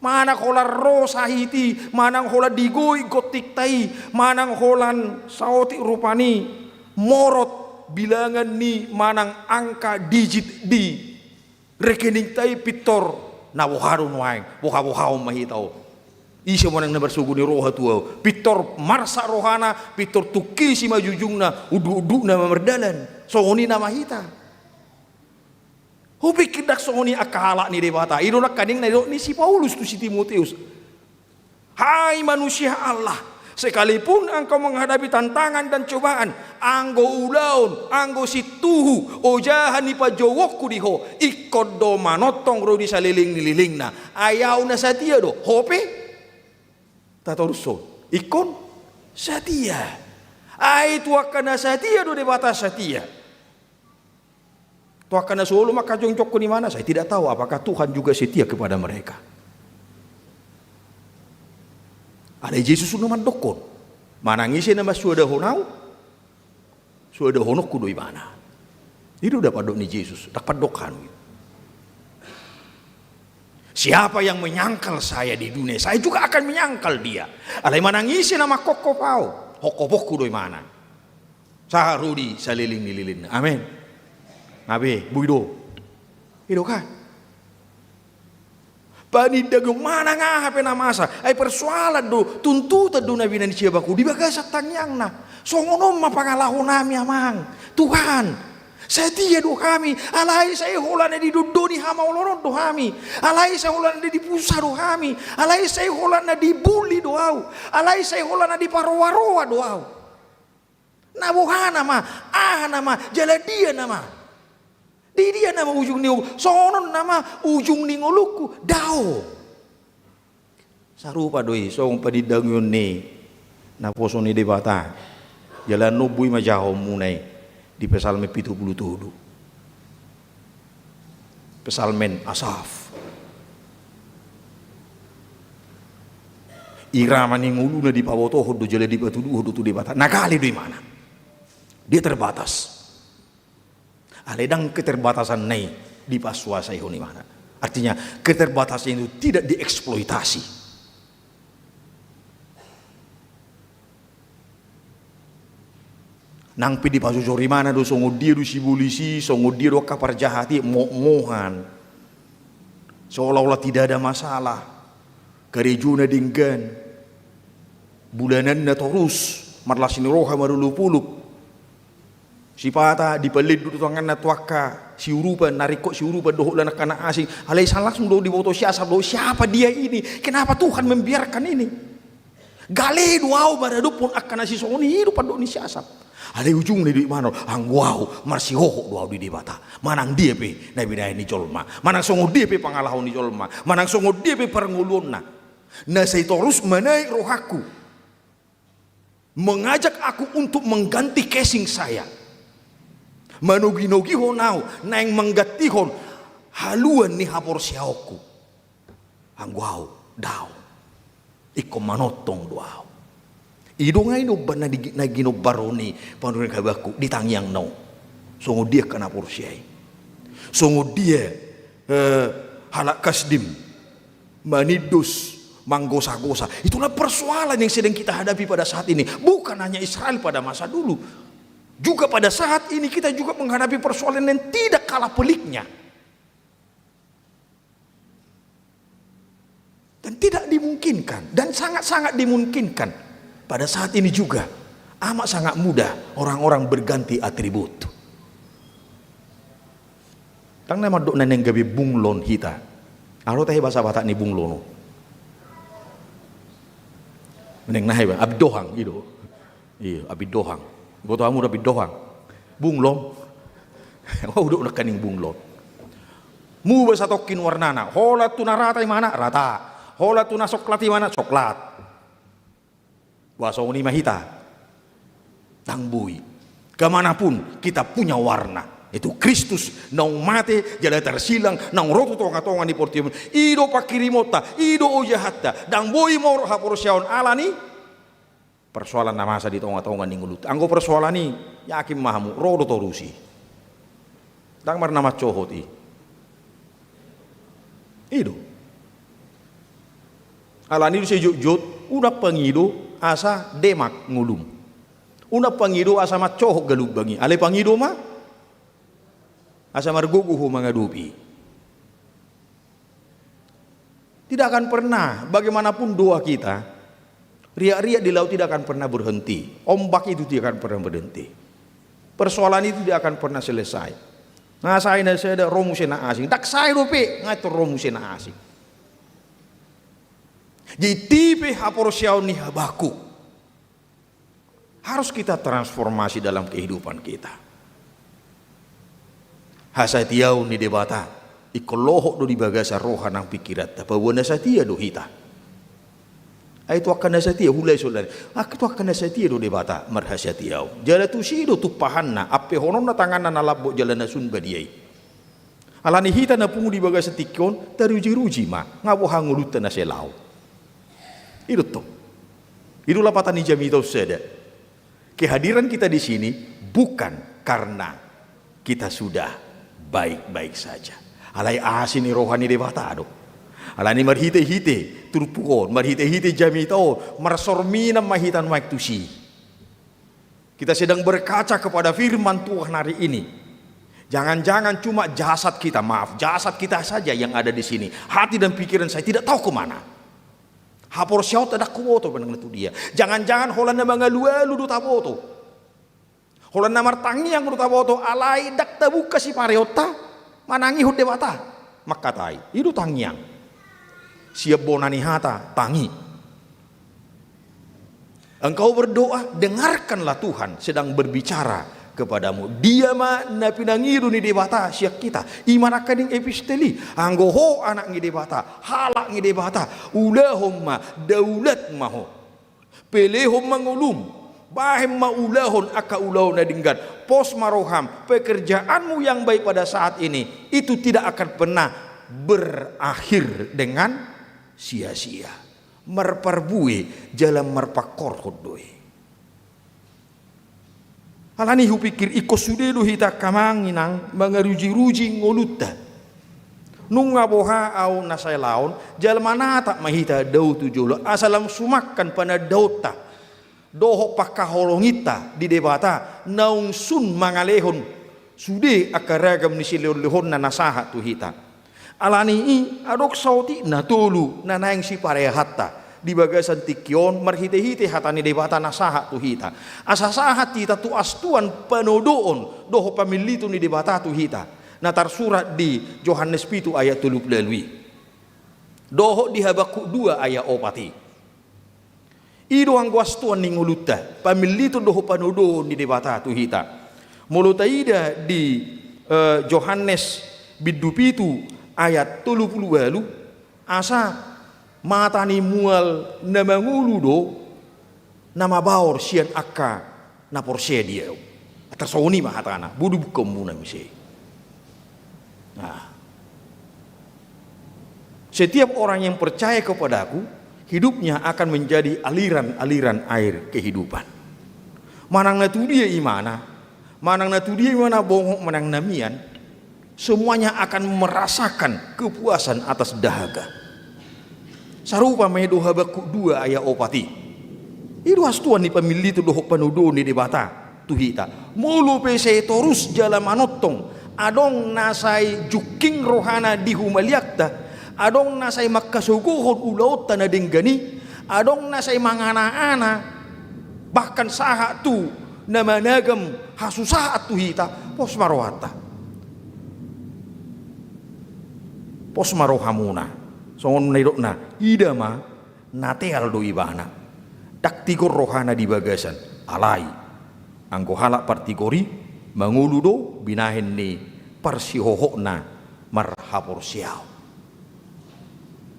Manang holan ro sahit i, manang holan digoit gontingta i, manang holan saotik rupani, morot bilangan ni manang angka digit di rekeningta i, pintor na boha do nuaeng, boha-bohaon ma hita on. Ise ma nuaeng na marsogo ni roha tu ahu? Pintor marsak rohana, pintor tungkisi ma jujungna, unduk-undukna ma mardalan. Songon i nama hita. Hupikir ndang songon i angka halak ni Debata. I do nangkaning na nidok ni si Paulus tu si Timoteus. Hai manusia Allah, sekalipun engkau menghadapi tantangan dan cobaan, anggo ulaon, anggo sintuhu, ojahan ni panjouonku di ho, ingkon do manongtong ro di saleleng ni lelengna. Ai ahu na satia do, ho pe Natorushon ingkon satia. Ai tu angka na satia do Debata satia. Tu angka na solu mangkajongjongkon imana, saya tidak tahu apakah Tuhan juga setia kepada mereka. Alai Jesus na mandokkon, manang ise na mansuadahon Ahu, suadahononku do imana. I do da pandok ni Jesus, ndang pandok hanu. Siapa yang menyangkal saya di dunia, saya juga akan menyangkal dia. Alai manang ise na manghophop Ahu, hophoponku do imana. Sahat ro di saleleng ni lelengna. Amen. Nga be, boi do. I do kan? Panindangion manang aha pe na masa, ai persoalan do, tuntutan do na binahen sian bakku di bagasan tangiangna. Songon on ma pangalahonami, Amang. Tuhan, satia do hami, alai sai holan na didondoni hamaolon on do hami, alai sai holan na dipusa do hami, alai sai holan na dibully do ahu, alai sai holan na diparoaroa do ahu. Na boha nama, aha nama, jala dia nama. Di dia nama ujung ni ngolu, songon on nama ujung ni ngolungku, dao. Sarupa do i songon panindangion ni naposo ni Debata. Jala annon boi ma jahaonmuna i di Psalmen pitu pulu tolu. Psalmen Asaf. Irama ni ngoluna dipabotohon do jala dipatuduhon do tu Debata. Na gale do imana. Dia terbatas. Alai ndang keterbatasanna i dipasuasaihon imana. Artinya, keterbatasan itu tidak dieksploitasi. Nang pe dipajojor imana do, songon dia do sibolis i, songon dia do angka parjahat i, momohan. Seolah-olah tidak ada masalah. Karejona denggan. Bulananna torus, marlas ni roha marolopolop. Sipata dipalendo do tanganna tu angka siurupan, na ringkot siurupan dohot lan angka na asing. Alai sai langsung do diboto si Asaf do, siapa dia ini? Kenapa Tuhan membiarkan ini? Gale do ahu maradophon angka na sisongon i, i do pandok ni si Asaf. Alai ujungna i do imana, anggo ahu marsihohot do ahu di Debata. Manang dia pe na binahen ni jolma, manang songon dia pe pangalaho ni jolma, manang songon dia pe parngoluonna, na sai torus manaek rohangku. Mengajak aku untuk mengganti casing saya. Manoginogihon ahu naeng manggantihon haluan ni haporseaonku. Anggo ahu, dao. Ingkon manongtong do ahu. I do nga i nomba na di, na ginombaron ni panurirang Habakuk di tangiangna on. Songon dia angka na porsea i. Songon dia, eh, halak Kasdim. Manindos, manggosagosa. Itulah persoalan yang sedang kita hadapi pada saat ini. Bukan hanya Israel pada masa dulu. Juga pada saat ini kita juga menghadapi persoalan yang tidak kalah peliknya. Dan tidak dimungkinkan, dan sangat-sangat dimungkinkan pada saat ini juga amat sangat mudah orang-orang berganti atribut. Ndang na mandok na naeng gabe bunglon hita. Aha do tahe bahasa Batak ni bunglon on? Naeng na hea, abit dohang, i do. Iya, abit dohang. Iboto hamu do abit dohang? Bunglon. Aha do nangkaning bunglon? Muba satongkin warnana. Holan tu na rata imana, rata. Holan tu na soklat imana, soklat. Bah, songon i ma hita. Ndang boi. Kemanapun kita punya warna. Itu Kristus naung mate jala tarsilang, naung ro tu tongatonga ni portibi on. I do panghirimonta, i do ojahanta. Ndang boi morot haporseaon ala ni persoalan na masa di tongatonga ni ngolunta. Anggo persoalan i, yakin ma hamu, ro do torus i. Ndang marna mansohot i. I do. Ala ni do sai jotjot, unang pangido asa demak ngolum. Unang pangido asa mansohot galumbang i. Alai pangido ma asa margogo ho mangadopi. Tidak akan pernah, bagaimanapun doa kita, riak-riak di laut tidak akan pernah berhenti. Ombak itu tidak akan pernah berhenti. Persoalan itu tidak akan pernah selesai. Nga sai na sada, ro muse na asing. Ndang sai dope, nga tong ro muse na asing. Jadi tipe haporseaon ni Habakuk harus kita transformasi dalam kehidupan kita. Hasatiaon ni Debata ingkon lohot do di bagasan roha nang pingkiranta, paboa na satia do hita. Ai tu angka na satia, hula i solan. Angka tu angka na satia do Debata marhasatiaon. Jala tusi do tumpahanna, ampehononna tanganna na lambok jala na sun badia i. Alani hita na pungu di bagasan tingki on, taruji-ruji ma, nga boha ngolunta na sai laho. I do tong. I do lapatan ni jamita on sada. Kehadiran kita di sini bukan karena kita sudah baik-baik saja. Alai asi ni roha ni Debata do. Alani marhite-hite turpuk on, marhite-hite jamita on, marsorminan ma hita nuaeng tusi. Kita sedang berkaca kepada firman Tuhan hari ini. Jangan-jangan cuma jasad kita, maaf, jasad kita saja yang ada di sini. Hati dan pikiran saya tidak tahu kemana. Haporseaonta ndang huboto manang na tudia. Jangan-jangan holan na mangalu-alu do taboto. Holan na martangiang do taboto, alai ndang tabuka sipareonta manangihon Debata. Mangkatai, i do tangiang. Sian bona ni hata, tangi. Engkau berdoa, dengarkanlah Tuhan sedang berbicara kepadamu. Dia ma na pinangido ni Debata sian hita. I ma nangkaning epistel i. Anggo ho anak ni Debata, halak ni Debata, ulahon ma, daulat ma ho. Pelehon ma ngolum, bahen ma ulahon angka ulaon na denggan. Pos ma roham, pekerjaanmu yang baik pada saat ini, itu tidak akan pernah berakhir dengan sia-sia. Marparbue jala marpangkorhon do i. Alani hupikir ingkon sude do hita angka amang inang mangaruji-ruji ngolunta. Nunga boha au na sai laon, jala manatap ma hita dao tu jolo, asa lam sumangkan panandaonta dohot pangkaholonginta di Debata naung sun mangalehon sude angka ragam ni silehon-lehonna na sahat tu hita. Alani i, adong saotik na tolu na naeng siparehanta di bagasan tingki on marhite-hite hata ni Debata na sahat tu hita. Asa sahat hita tu astuan panodoon dohot pamilliton ni Debata tu hita. Na tarsurat di Johannes pitu ayat tolu pulu ualu i. Dohot di Habakuk dua ayat opat i. I do anggo astuan ni ngolunta, pamilliton dohot panodoon ni Debata tu hita. Molo taida di, eh, Johannes bindu pitu ayat tolu pulu ualu, asa mata ni mual na mangolu do na mabaor sian angka na porsea di ahu. Tarsongon i ma hatana, bodo bungka ombuna muse. Nah. Setiap orang yang percaya kepadaku, hidupnya akan menjadi aliran-aliran air kehidupan. Manang na tudia imana, manang na tudia imana bongot manang na mian, semuanya akan merasakan kepuasan atas dahaga. Sarupa ma i do Habakuk dua ayat opat i. I do astuan ni pamilliton dohot panodoon ni Debata tu hita. Molo pe sai torus jala manongtong, adong na sai jungking rohana di humaliangta, adong na sai mangkasogohon ulaonta na denggan i, adong na sai mangana-ana, bahkan sahat tu na managam hasusaan tu hita, pos ma rohanta. Pos ma rohamuna. Songon na nidokna, ida ma, na teal do ibana. Ndang tigor rohana di bagasan. Alai, anggo halak partigor i, mangolu do binahen ni parsihohotna marhaporseaon.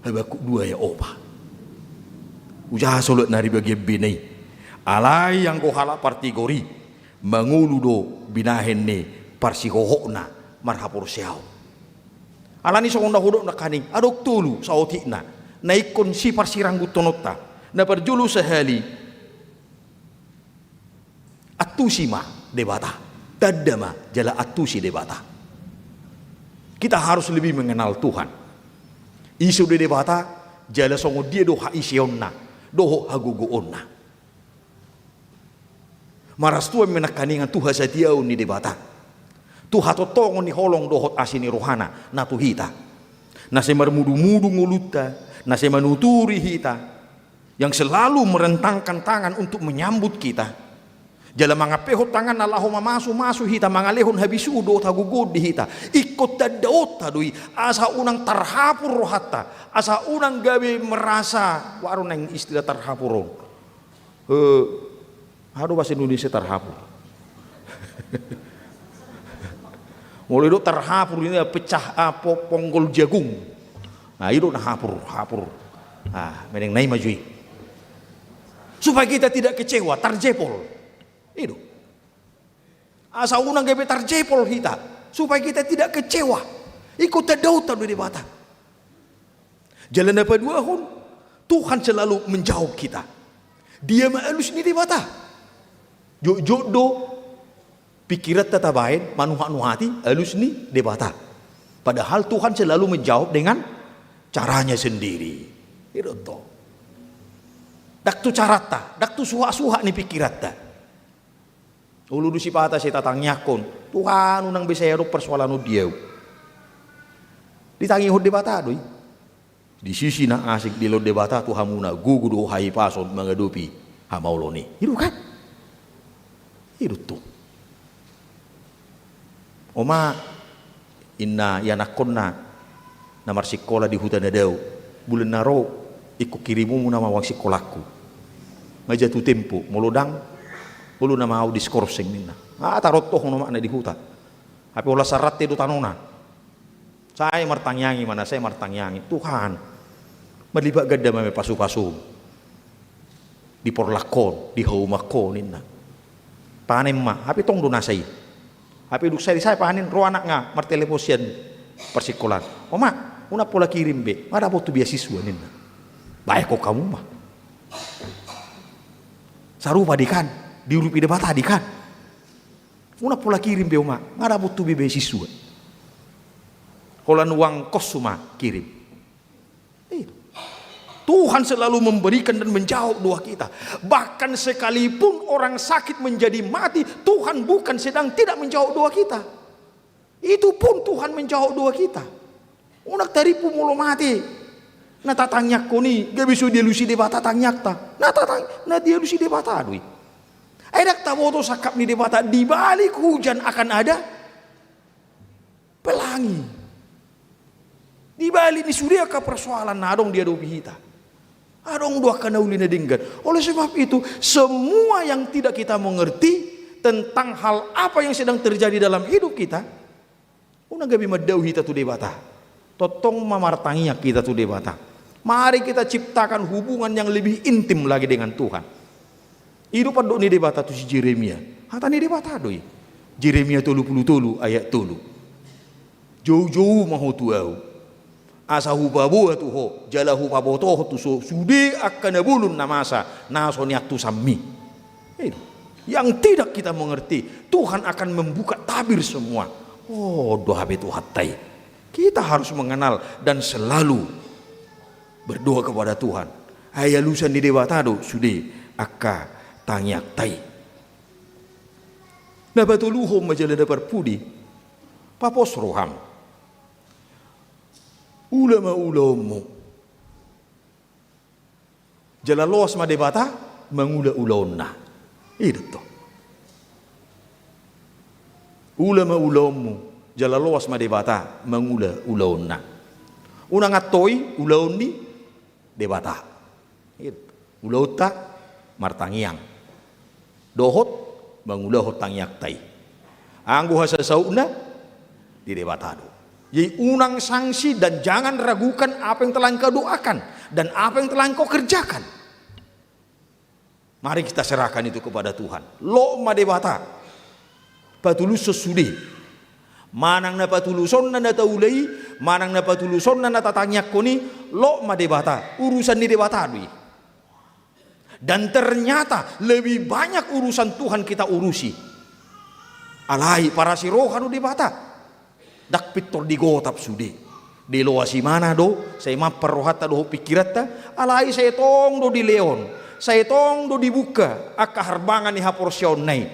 Habakuk dua ayat opat. Ujaha solat na di bagian B na i. Alai anggo halak partigor i, mangolu do binahen ni parsihohotna marhaporseaon. Alani songon na hudok nangkaning, adong tolu saotikna na ingkon siparsirangguthononta. Na parjolo sahali, antusi ma Debata. Tanda ma jala antusi Debata. Kita harus lebih mengenal Tuhan. Ise do Debata, jala songon dia do haiseonna dohot hagogoonna. Marastuan ma nangkaningan tu hasatiaon ni Debata, tu hatongtongon ni holong dohot asi ni rohana na tu hita, na sai marmudumudu ngolunta, na sai manuturi hita, yang selalu merentangkan tangan untuk menyambut kita, jala mangampehon tanganna laho mamasumasu hita, mangalehon habisuhon dohot hagogoon di hita. Ingkon tandaonta do i, asa unang tarhapur rohanta, asa unang gabe merasa, waro nang istilah tarhapur on. Eh, aha do bahasa Indonesia tarhapur? Molo idok tarhapur ini pecah, ah, po-, ponggol jagung. Nah, idok na hapur, hapur. Ah, meneng nai maju i. Supaya kita tidak kecewa, tarjepol. I do. Asa unang gabe tarjepol hita, supaya kita tidak kecewa. Ingkon tadaonta do Debata. Jala na paduahon, Tuhan selalu menjawab kita. Dia ma alus ni Debata. Jotjot do pikiranta tabaen manuhatnuhati alus ni Debata. Padahal Tuhan selalu menjawab dengan caranya sendiri. I do tong. Ndang tu caranta, ndang tu suhaksuhak ni pikiranta. Olo do sipata sai tatangiangkon, Tuhan, unang be sai adong persoalan on di ahu. Ditangihon Debata do i. Di sisi na asing dilehon Debata tu hamuna gogo dohot hahipason mangadopi hamaolon i. I do kan? I do tong. Oma, ninna ianakkonna na marsikola di huta na dao, bulan na ro ingkon kirimon ma uang sikolangku. Nga jatuh tempo, molo ndang, olo nama au diskorsing ninna. Ah, tarontohon omakna di huta. Hape holan sarate do tanona. Sai martangiangi ma na, sai martangiangi. Tuhan, malipat ganda ma pasupasu. Di porlak on, di hauma on ninna. Panen ma, hape tong do nasa i. Hape dung sai, sai panen, ro anak nga martelepon sian parsikolaan. Oma, unang pola kirim be, nga dapot tu beasiswa ninna. Baen hamu ma. Sarupa di kan, diurupi Debata di kan. Unang pola kirim be oma, nga dapot tu be beasiswa. Holan uang kos ma kirim. Iya. Tuhan selalu memberikan dan menjawab doa kita. Bahkan sekalipun orang sakit menjadi mati, Tuhan bukan sedang tidak menjawab doa kita. Itu pun Tuhan menjawab doa kita. Unang tarimpu molo mate na tatangiangkon i, gabe so dialusi Debata tangiangta. Na tatang-, na dialusi Debata do i. Ai ndang taboto sangkap ni Debata, di balik hujan akan ada pelangi. Di balik ni sude angka persoalan na adong diadopi hita, adong do angka na uli na denggan. Oleh sebab itu, semua yang tidak kita mengerti tentang hal apa yang sedang terjadi dalam hidup kita, unang gabe mandao hita tu Debata. Tongtong ma martangiang hita tu Debata. Mari kita ciptakan hubungan yang lebih intim lagi dengan Tuhan. I do pandok ni Debata tu si Jeremia. Hata ni Debata do i. Jeremia tolu pulu tolu ayat tolu. Joujou ma ho tu ahu, asa hupaboa tu ho, jala hupabotohon tu ho sude angka na bolon na masa na so niantusonmi. Eh, yang tidak kita mengerti, Tuhan akan membuka tabir semua. Oh, doa be Tuhanta i. Kita harus mengenal dan selalu berdoa kepada Tuhan. Ai alusan ni Debata do sude angka tangiangta i. Na patoluhon ma jala na parpudi, papos roham. Ula ma ulaonmu. Jala loas ma Debata mangula ulaonna. I do tong. Ula ma ulaonmu, jala loas ma Debata mangula ulaonna. Unang antoi ulaon ni Debata. Ulaonta martangiang dohot mangulahon tangiangta i. Anggo hasasautna di Debata do. Jadi unang sangsi dan jangan ragukan apa yang telah engkau doakan dan apa yang telah engkau kerjakan. Mari kita serahkan itu kepada Tuhan. Lot ma Debata patulushon sude. Manang na patulusonna na taula i, manang na patulusonna na tatangiangkon i, lot ma Debata. Urusan ni Debata do i. Dan ternyata lebih banyak urusan Tuhan kita urusi. Alai parasi roha do Debata. Ndang pintor digotap sude. Diloas ibana do, sai mampar rohanta dohot pingkiranta, alai sai tong do dilehon, sai tong do dibuka angka harbangan ni haporseaonna i.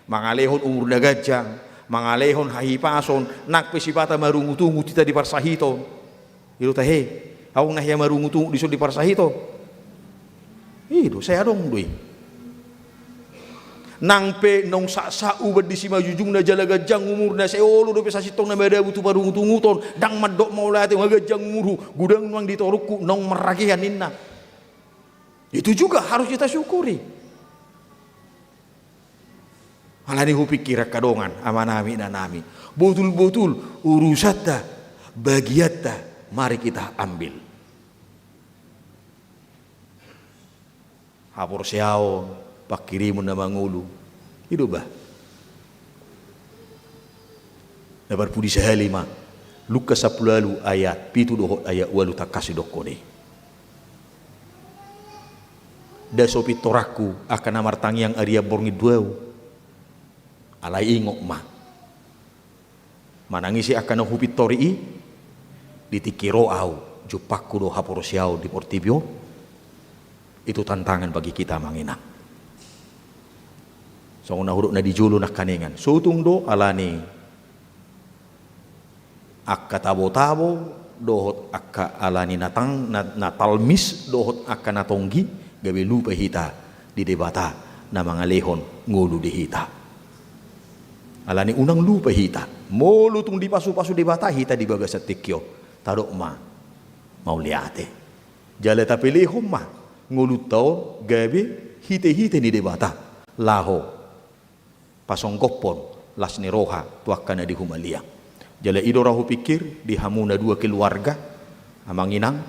Mangalehon umur na ganjang, mangalehon hahipason, nang pe sipata marungutungut hita di parsahiton. I do tahe, adong na hea marungutungut dison di parsahiton? I do, sai adong do i. Nang pe naung saksak uban di simanjujungna jala ganjang umurna, sai olo dope sasintongna madabu tu parungutunguton, ndang mandok mauliate, nga ganjang umurhu, godang nuaeng di torungku, naung marragean ninna. Itu juga harus kita syukuri. Alani hupingkir angka dongan, amanami, inanami. Botul-botul urusanta, bagianta, mari kita ambil. haporseaon, pangkirimon na mangolu. I do bah. Na parpudi sahali ma Lukas sampulu ualu ayat pitu dohot ayat ualu tangkas didokkon i. Nda so pintoranku angka na martangiang arian borngin do ahu. Alai ingot ma, manang ise angka na hupintori i, di tingki ro ahu, jumpangku do haporseaon di portibi on. Itu tantangan bagi kita amang inang. Songon na hudok na di jolo nangkaningan, sotung do alani angka tabo-tabo dohot angka alani na tang-, na, na talmis dohot angka na tonggi, gabe lupa hita di Debata na mangalehon ngolu di hita. Alani unang lupa hita, molo tung dipasu-pasu Debata hita di bagasan tingki on, tadok ma mauliate. Jala tapelehon ma ngolunta on gabe hite-hite ni Debata, laho pasonggophon las ni roha tu angka na di humaliang. Jala i do ra hupingkir di hamu na dua keluarga, amang inang,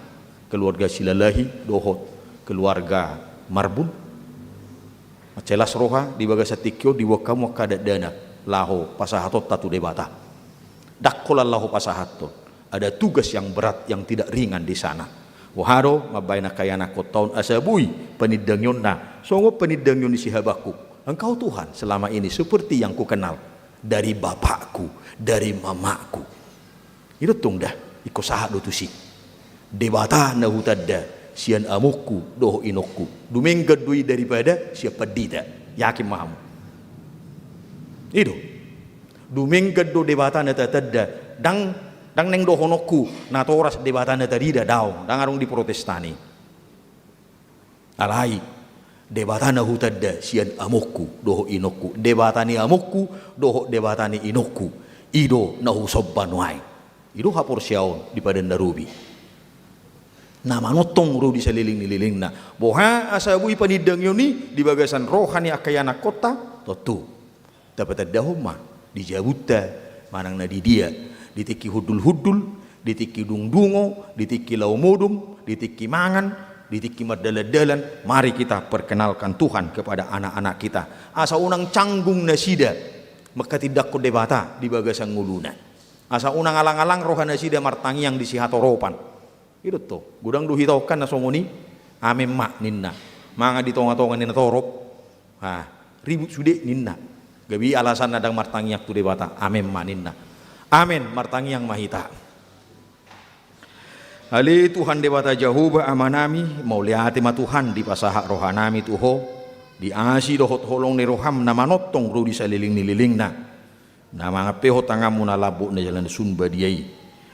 keluarga Silalahi dohot keluarga Marbun. Mansai las roha di bagasan tingki on diboan hamu angka dakdanak laho pasahatonta tu Debata. Ndang holan laho pasahathon. Ada tugas yang berat, yang tidak ringan di sana. Boha do mambahen angka ianakhonta on asa boi panindangionna songon panindangion ni si Habakuk. Engkau Tuhan selama ini seperti yang kukenal dari bapakku, dari mamaku. I do tong da, ingkon sahat do tusi. Debata na hutanda sian amongku dohot inongku. Dumenggan do i daripada sian pandita. Yakin ma hamu. I do. Dumenggan do Debata na tatanda. Ndang, ndang naeng dohononku natoras Debata na tarida, daong. Ndang adong di Protestan i. Alai, Debata na hutanda sian amongku dohot inongku, Debata ni amongku dohot Debata ni inongku, i do na husomba nuaeng. I do haporseaon di Padan na Robi. Na manongtong ro di saleleng ni lelengna. Boha asa boi panindangion i di bagasan roha ni angka ianakhonta? Tontu tapatandahon ma di jabunta manang na di dia, di tingki hundul-hundul, di tingki dungdungo, di tingki laho modom, di tingki mangan, di tingki mardalan-dalan, mari kita perkenalkan Tuhan kepada anak-anak kita. Asa unang canggung nasida manghatindanghon Debata di bagasan ngoluna. Asa unang alang-alang roha nasida martangiang di sihatoropan. I do tong, godang do hita on kan na songon i. Amen ma ninna. Mangan di tonga-tonga ni na torop. Ah, ribut sude ninna. Gabe i alasanna ndang martangiang tu Debata. Amen ma ninna. Amen, martangiang ma hita. Ale Tuhan Debata Jahowa Amanami, mauliate ma Tuhan dipasahat rohanami tu Ho, di asi dohot holong ni roham na manongtong ro di saleleng ni lelengna. Na mangampehon tanganmu na lambok na jala na sun badia i,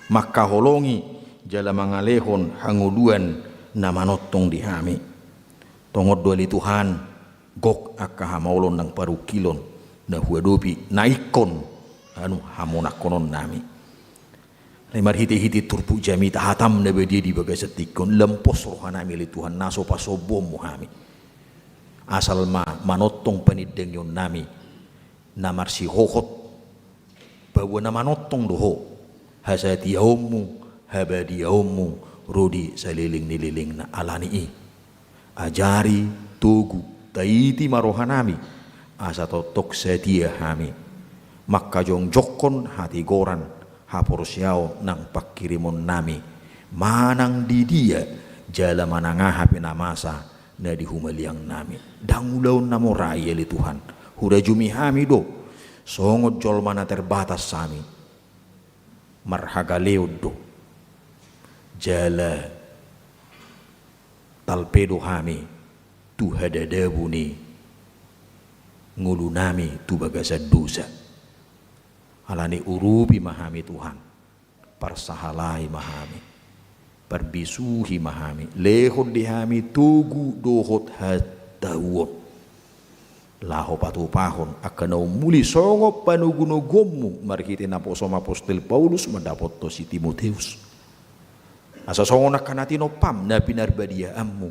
mangkaholongi jala mangalehon hangoluan na manongtong di hami. Tongon do ale Tuhan, gok angka hamaolon nang parungkilon na huadopi, na ingkon, anu, hamonangkononnami. Alai marhite-hite turpuk jamita hatam na badia di bagasan tingki on, lam pos rohanami ale Tuhan, na so pasombuonmu hami. Asal ma manongtong panindangionnami, na marsihohot, paboa na manongtong do Ho, hasatiaonmu, habadiaonmu, ro di saleleng ni lelengna. Alani i, ajari, togu, taiti ma rohanami, asa tongtong satia hami mangkajongjonghon hatigoran, haporseaon nang pangkirimonnami, manang di dia jala manang aha pe na masa na di humaliangnami. Ndang ulaon na mora i ale Tuhan. Hurajumi hami do songon jolma na terbatas hami. Marhagaleon do jala talpe do hami tu hadadabu ni ngolunami tu bagasan dosa. Alani urupi ma hami Tuhan. Parsahalai ma hami, parbisuhi ma hami, lehon di hami togu dohot hatahuon, laho patupahon angka na ummuli songon panogunoguonmu marhite naposom apostel Paulus mandapothon si Timoteus. Asa songon angka na tinompam na pinarbadiaanmu,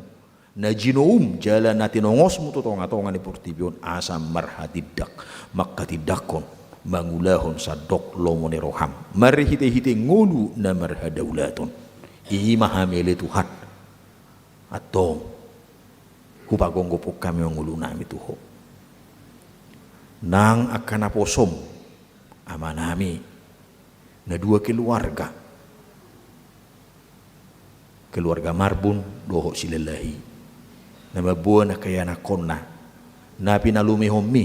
na jinoum jala na tinongosmu tu tongatonga ni portibi on, asa marhatindak, manghatindanghon, mangulahon sandok lomo ni roham marhitehite ngolu na marhadaulaton. I ma hami ale Tuhan. Antong, Hupagophop hami ma ngolunami tu Ho. Nang angka naposom, amanami, na dua keluarga, keluarga Marbun dohot Silalahi, na mamboan angka ianakhonna, na pinalumehonmi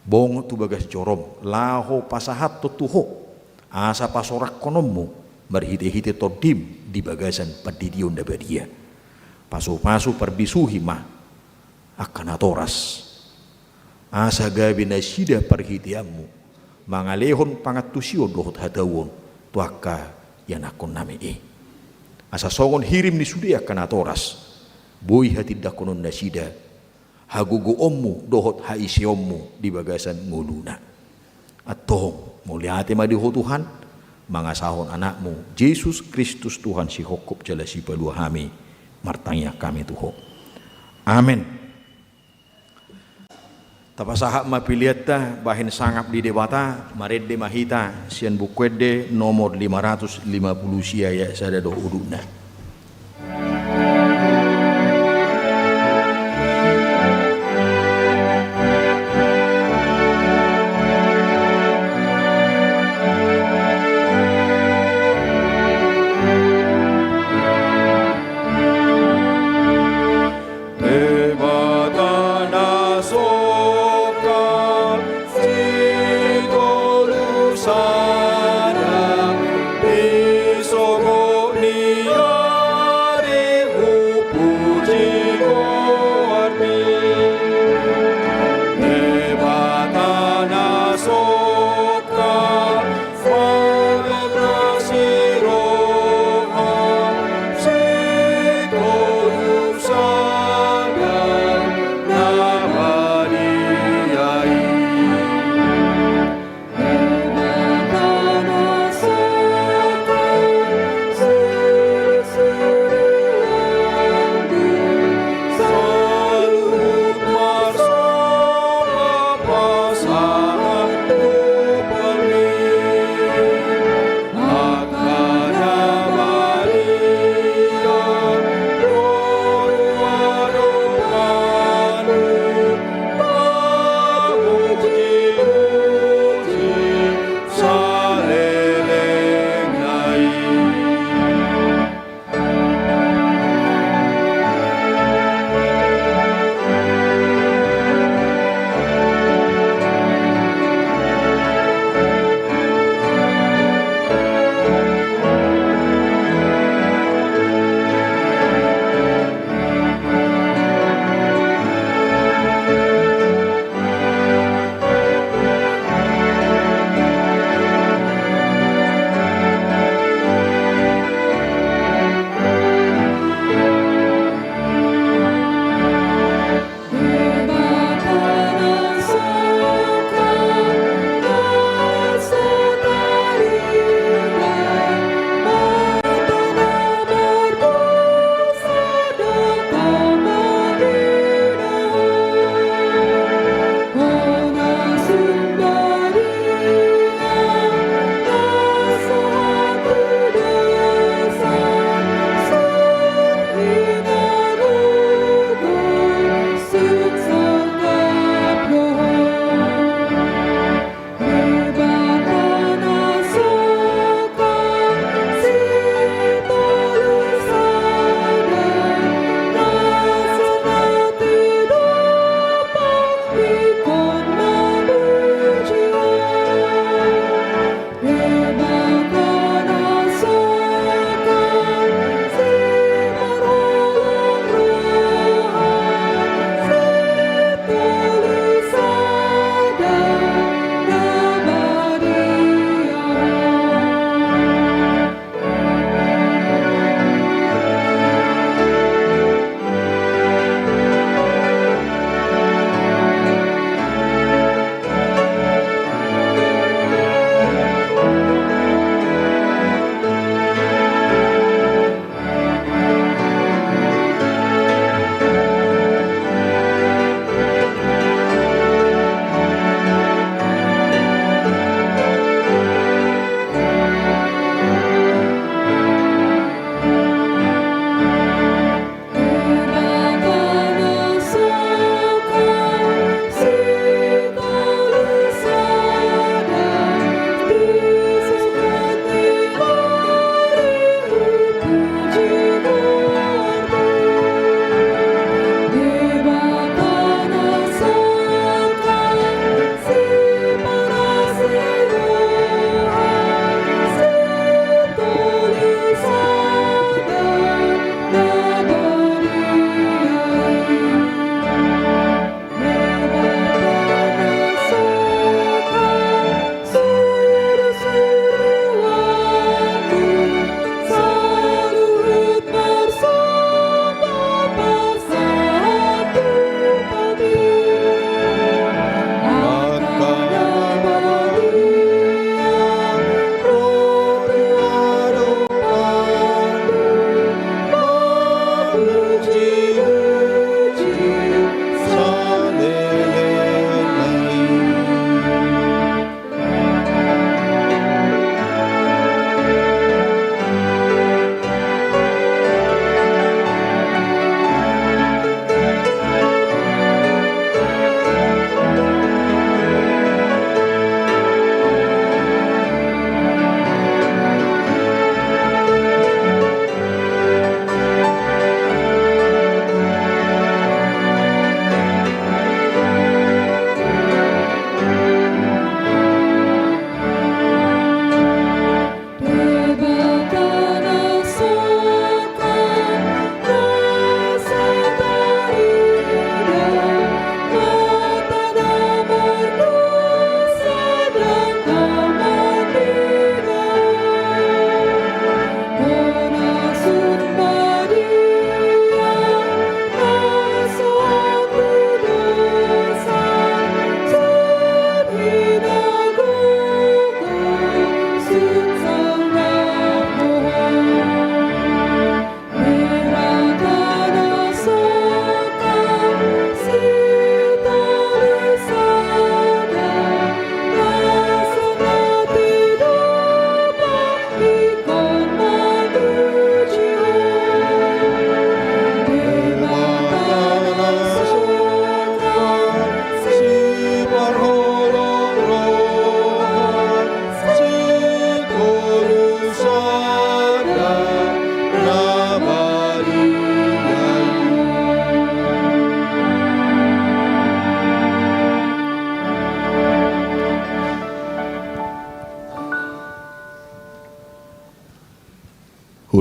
bongot tu bagas jorom, laho pasahathon tu Ho asa pasorangkononmu marhitehite Tondim di bagasan pandidion na badia. Pasupasu, parbisuhi ma angka natoras, asa gabe nasida parhiteanmu mangalehon pangantusion dohot hatauon tu angka ianakhonnami i. Asa songon hirim ni sude angka natoras, boi hatindangkonon nasida hagogoonmu dohot haiseonmu di bagasan ngoluna. Antong, mauliate ma di Ho Tuhan, mangasahon Anakmu Jesus Kristus, Tuhan sihophop jala sipalua hami, martangiang hami tu Ho. Amen. Tapasahat ma peleanta bahen sangap ni Debata, marende ma hita sian Buku Ende nomor lima ratus lima puluh sia, ayat sada dohot udutna. Debata na sokal, sitolu sada, di sogot ni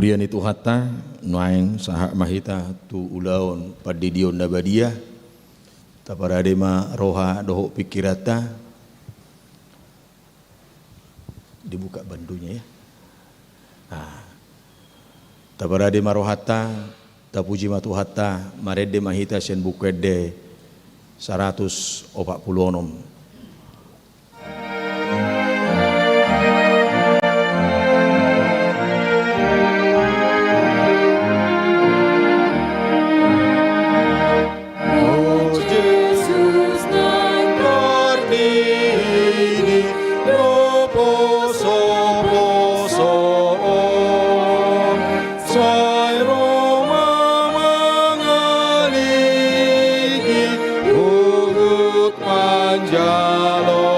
Dia ni Tuhanta, nuaeng sahat ma hita tu ulaon pandidion na badia. Taparade ma roha dohot pingkiranta. Dibuka bandunya, ya. Nah, taparade ma rohanta, tapuji ma Tuhanta, marende ma hita sian Buku Ende saratus opat pulu onom. O Jesus naeng tardidi do posoposo on, sai ro ma mangaligi huhut manjalo.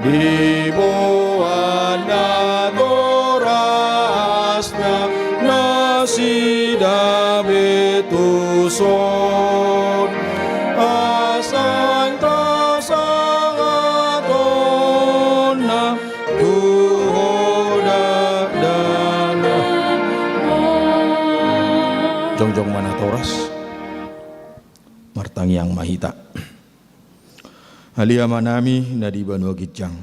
Diboan natorasna nasida be tuson, asa tasahatonna tu Ho dakdanak. Jongjong ma natoras. Martangiang ma hita. Ale Amanami na di banua ginjang,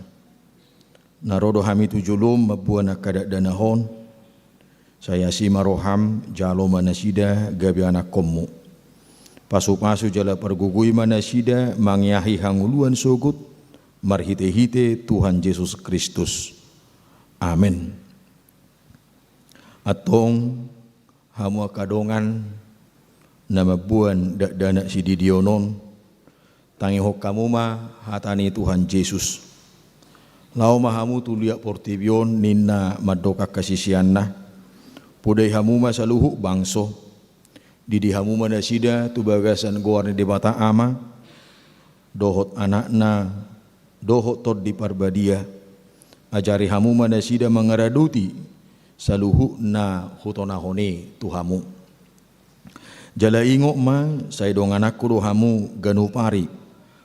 na ro do hami tu jolom mamboan angka dakdanak on. Sai asi ma roham, jalo ma nasida gabe anakkonmu. Pasupasu jala pargogoi ma nasida mangeahi hangoluan sogot, marhitehite Tuhan Jesus Kristus. Amen. Antong, hamu angka dongan na mamboan dakdanak sididion on, tangihon hamu ma hata ni Tuhan Jesus. Laho ma hamu tu liat portibi on, ninna mandok angka siseanna. Podai hamu ma saluhut bangso. Didi hamu ma nasida tu bagasan goar ni Debata Ama, dohot Anakna, dohot Tondi Parbadia. Ajari hamu ma nasida mangaradoti saluhut na hutonahon i tu hamu. Jala ingot ma, sai dongananku do hamu ganup ari,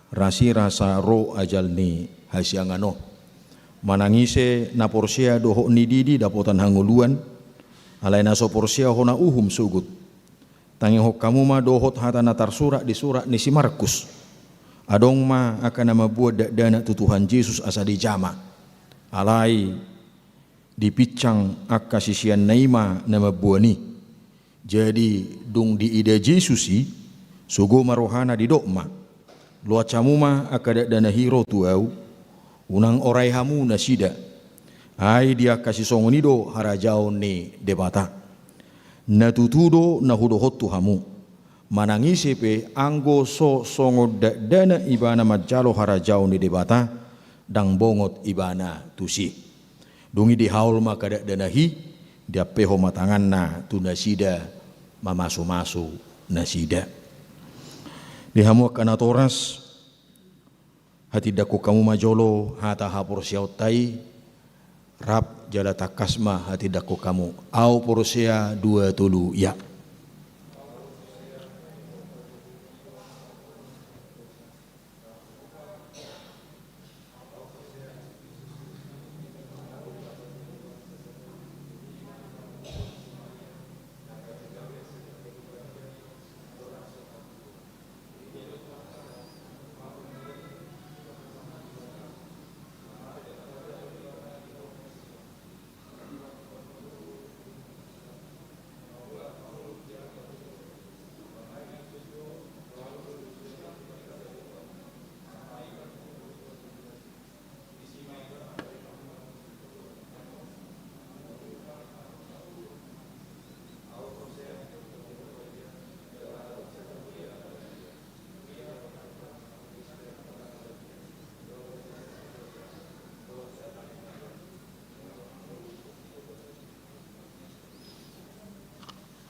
rasirasa ro ajal ni hasiangan on. Manang ise na porsea dohot nididi dapotan hangoluan, alai na so porsea hona uhum sogot. Tangihon hamu ma dohot hata na tarsurat di surat ni si Markus. Adong ma angka na mamboan dakdanak tu Tuhan Jesus asa dijama. Alai dipinsang angka siseanna i ma na mamboan i. Jadi dung diida Jesus i, sogo ma rohana, didok ma: Loas hamu ma angka dakdanak i ro tu ahu, unang orai hamu nasida. Ai di angka sisongon i do harajaon ni Debata. Na tutu do na hudokhon tu hamu. Manang ise pe, anggo so songon dakdanak ibana manjalo harajaon ni Debata, ndang bongot ibana tusi. Dung i dihaol ma angka dakdanak i, diampehon ma tanganna tu nasida, mamasumasu nasida. Di hamu angka natoras, hatindanghon hamu ma jolo hata haporseaonta i, rap jala tangkas ma hatindanghon hamu. Ahu porsea, dua tolu, ya.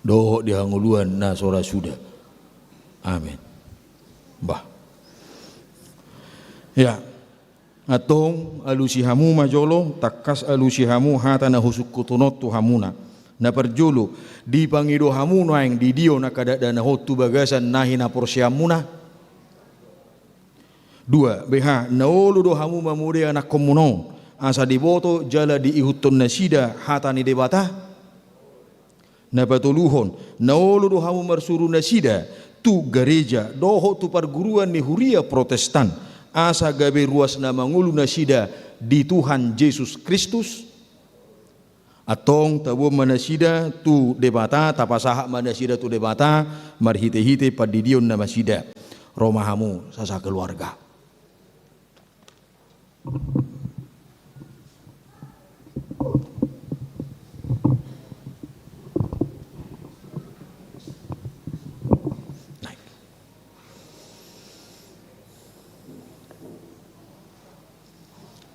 Dohot di hangoluan na so ra suda. Amen. Bah. Ya. Antong, alusi hamu ma jolo, tangkas alusi hamu hata na husungkuthon on tu hamuna. Na parjolo, dipangido hamu nuaeng didion angka dakdanak on tu bagasan na hinaporseaonmuna? Dua, beha, na olo do hamu mamodai anakkonmuna on, asa diboto jala diihuthon nasida hata ni Debata. Na patoluhon, na olo do hamu marsuru nasida tu gareja dohot tu parguruan ni huria Protestan, asa gabe ruas na mangolu nasida di Tuhan Jesus Kristus. Antong taboan ma nasida tu Debata, tapasahat ma nasida tu Debata marhitehite pandidion na nasida. Ro ma hamu sasakeluarga.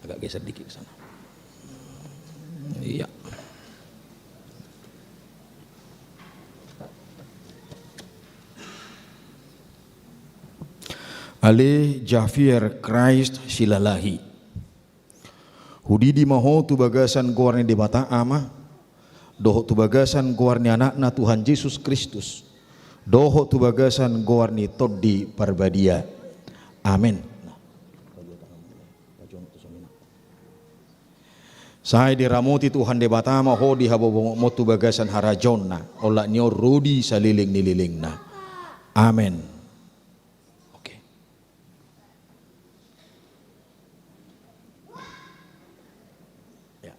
Agak geser dikit ke sana. Iya. Ale Javier Christ Silalahi. Hudidi ma ho tu bagasan goar ni Debata Ama, dohot tu bagasan goar ni Anakna Tuhan Jesus Kristus, dohot tu bagasan goar ni Tondi Parbadia. Amen. Sai diramoti Tuhan Debata ma ho di habobongotmon tu bagasan harajaonna, olat ni on ro di saleleng ni lelengna. Amen. Oke. Ya.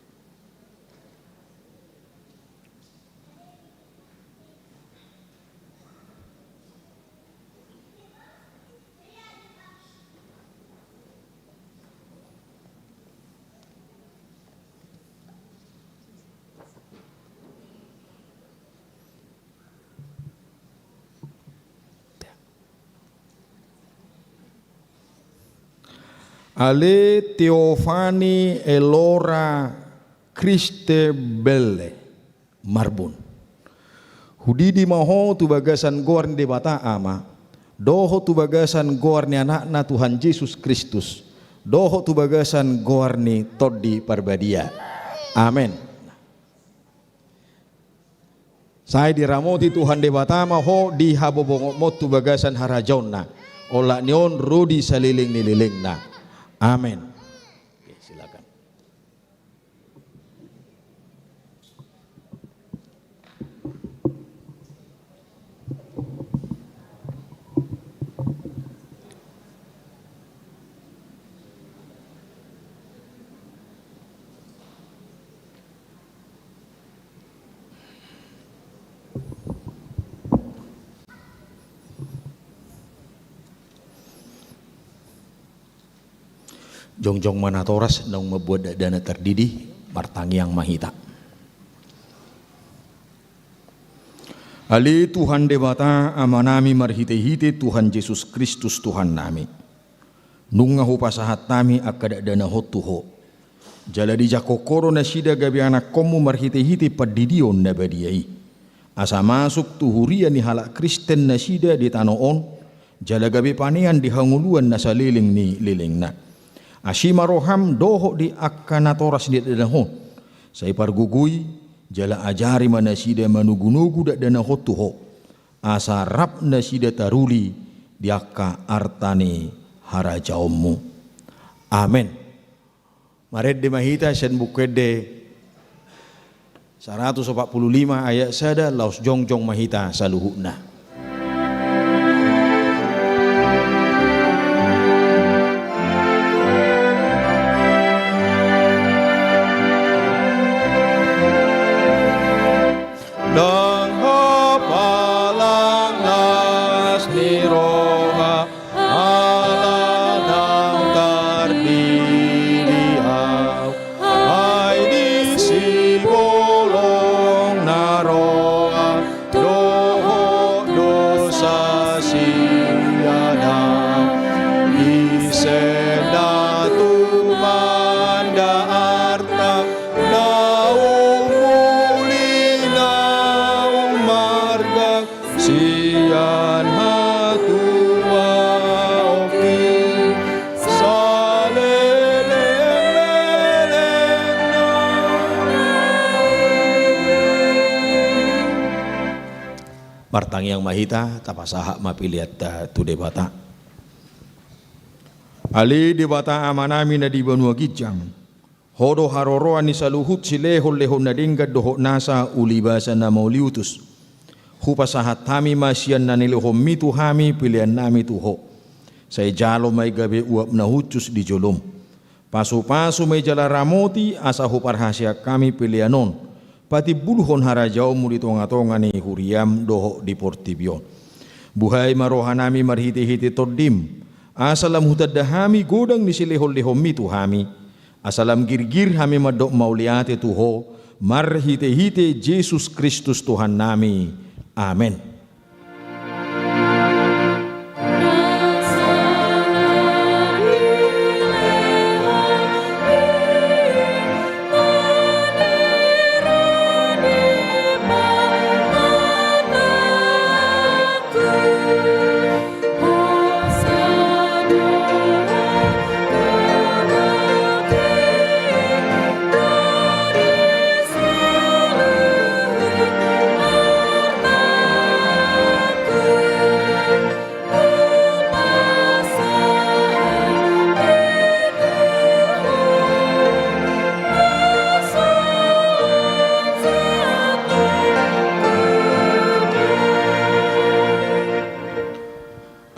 Ale Teofani Elora Kriste Belle Marbun. Hudidi ma ho tu bagasan goar ni Debata Ama, dohot tu bagasan goar ni Anakna Tuhan Jesus Kristus, dohot tu bagasan goar ni Tondi Parbadia. Amen. Sai diramoti Tuhan Debata ma ho di habobongotmon tu bagasan harajaonna, olat ni on ro di saleleng ni lelengna. Amen. Oke, silakan. Jongjong ma natoras, naung mambuat dakdanak tardidi, martangiang ma hita. Ale Tuhan Debata Amanami marhitehite Tuhan Jesus Kristus Tuhannami. Nunga hupasahat hami angka dakdanak on tu Ho. Jala dijangkon Ho do nasida gabe anakkonmu marhitehite pandidion na badia i. Asa masuk tu huria ni halak Kristen nasida di tano on, jala gabe panean di hangoluan na saleleng ni lelengna. Asi ma roham dohot di angka natoras ni dakdanak on. Sai pargogoi, jala ajari ma nasida manogunogu dakdanak on tu Ho. Asa rap nasida taruli di angka arta ni harajaonmu. Amen. Marende ma hita sian Buku Ende saratus opat pulu lima ayat sada, laos jongjong ma hita saluhutna. Ndang hapalang las ni roha, ala ndang tardidi au, ai di sibolong na roa dohot dosa sian au. Ise nda tumanda arta, naung muli naung marga, sian hatuaonki saleleng lelengna. Martangiang ma hita, tapasahat ma peleanta tu Debata. Ale Debata Amanami na di banua ginjang, Ho do haroroan ni saluhut silehonlehon na denggan dohot nasa ulibasa na mauliutus. Hupasahat hami ma sian na nilehonmi tu hami peleannami tu Ho. Sai jalo ma i gabe uap na hushus di jolom. Pasupasu ma i jala ramoti asa huparhaseang hami pelean on patimbulhon harajaonmu di tongatonga ni huriam dohot di portibi on. Buhai ma rohanami marhitehite Tondim, asa lam hutanda hami godang ni silehonlehonmi tu hami, asa lam girgir hami mandok mauliate tu Ho marhitehite Jesus Kristus Tuhannami. Amen.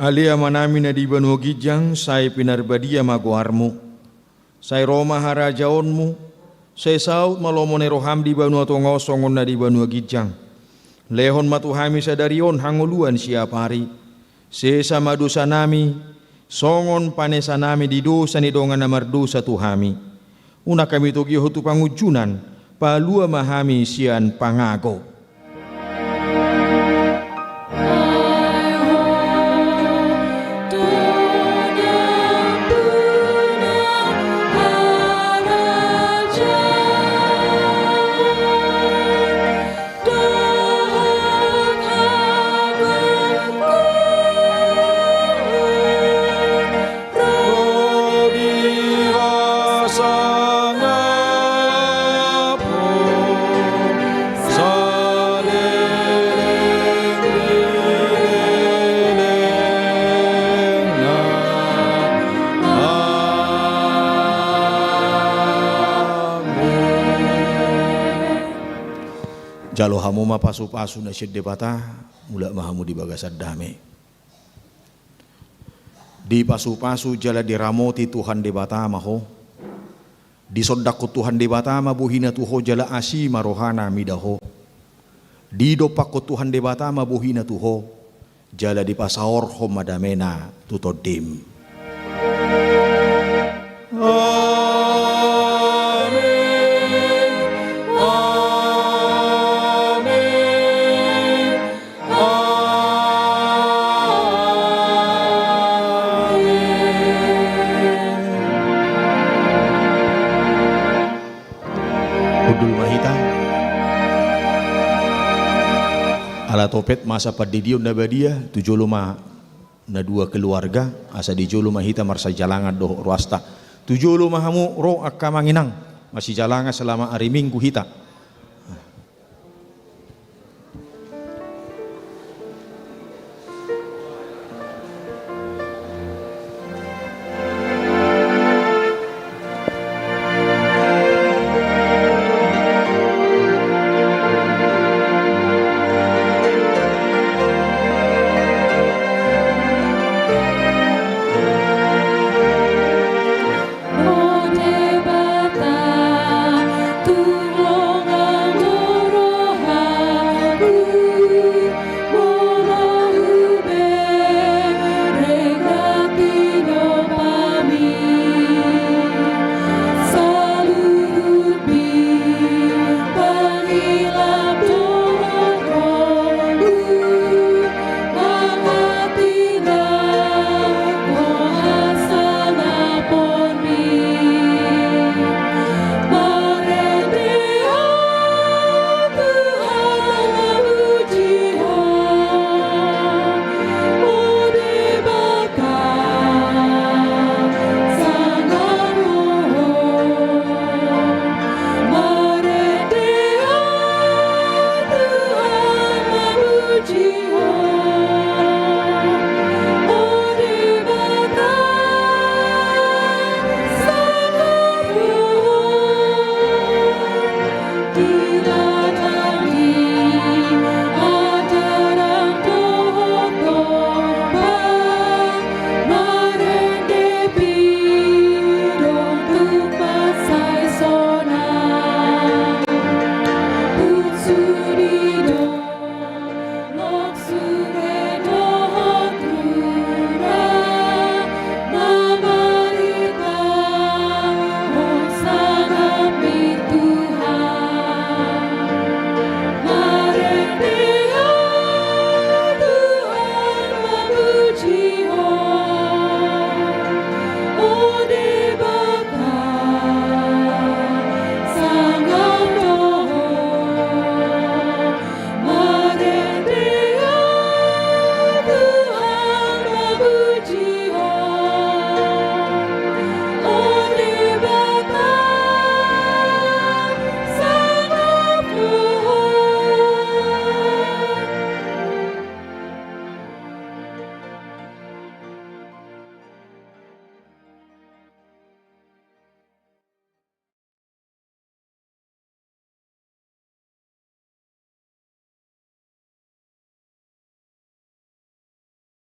Ale Amanami na di banua ginjang, sai pinarbadia ma goarmu. Sai ro ma harajaonmu. Sai saut ma lomo ni roham di banua tonga on songon na di banua ginjang. Lehon ma tu hami sadari on hangoluan siapari. Sesa ma dosanami, songon panesanami di dosa ni dongan na mardosa tu hami. Unang hami togihon tu pangunjunan, palua ma hami sian pangago. Jalo hamu ma pasupasu na sian Debata, mulak ma hamu di bagasan dame. Dipasupasu jala diramoti Tuhan Debata ma ho. Disondangkon Tuhan Debata ma bohina tu ho jala asi ma rohana mida ho. Didompakkon Tuhan Debata ma bohina tu ho, jala dipasaorhon ma damena tu tondim. Amen. Amen. Amen. Hundul ma hita. Ala topet masa pandidion na badia, tu jolo ma na dua keluarga, asa di jolo ma hita marsijalangan dohot ruasta. Tu jolo ma hamu ro angka amang inang, marsijalangan selama ari Minggu hita.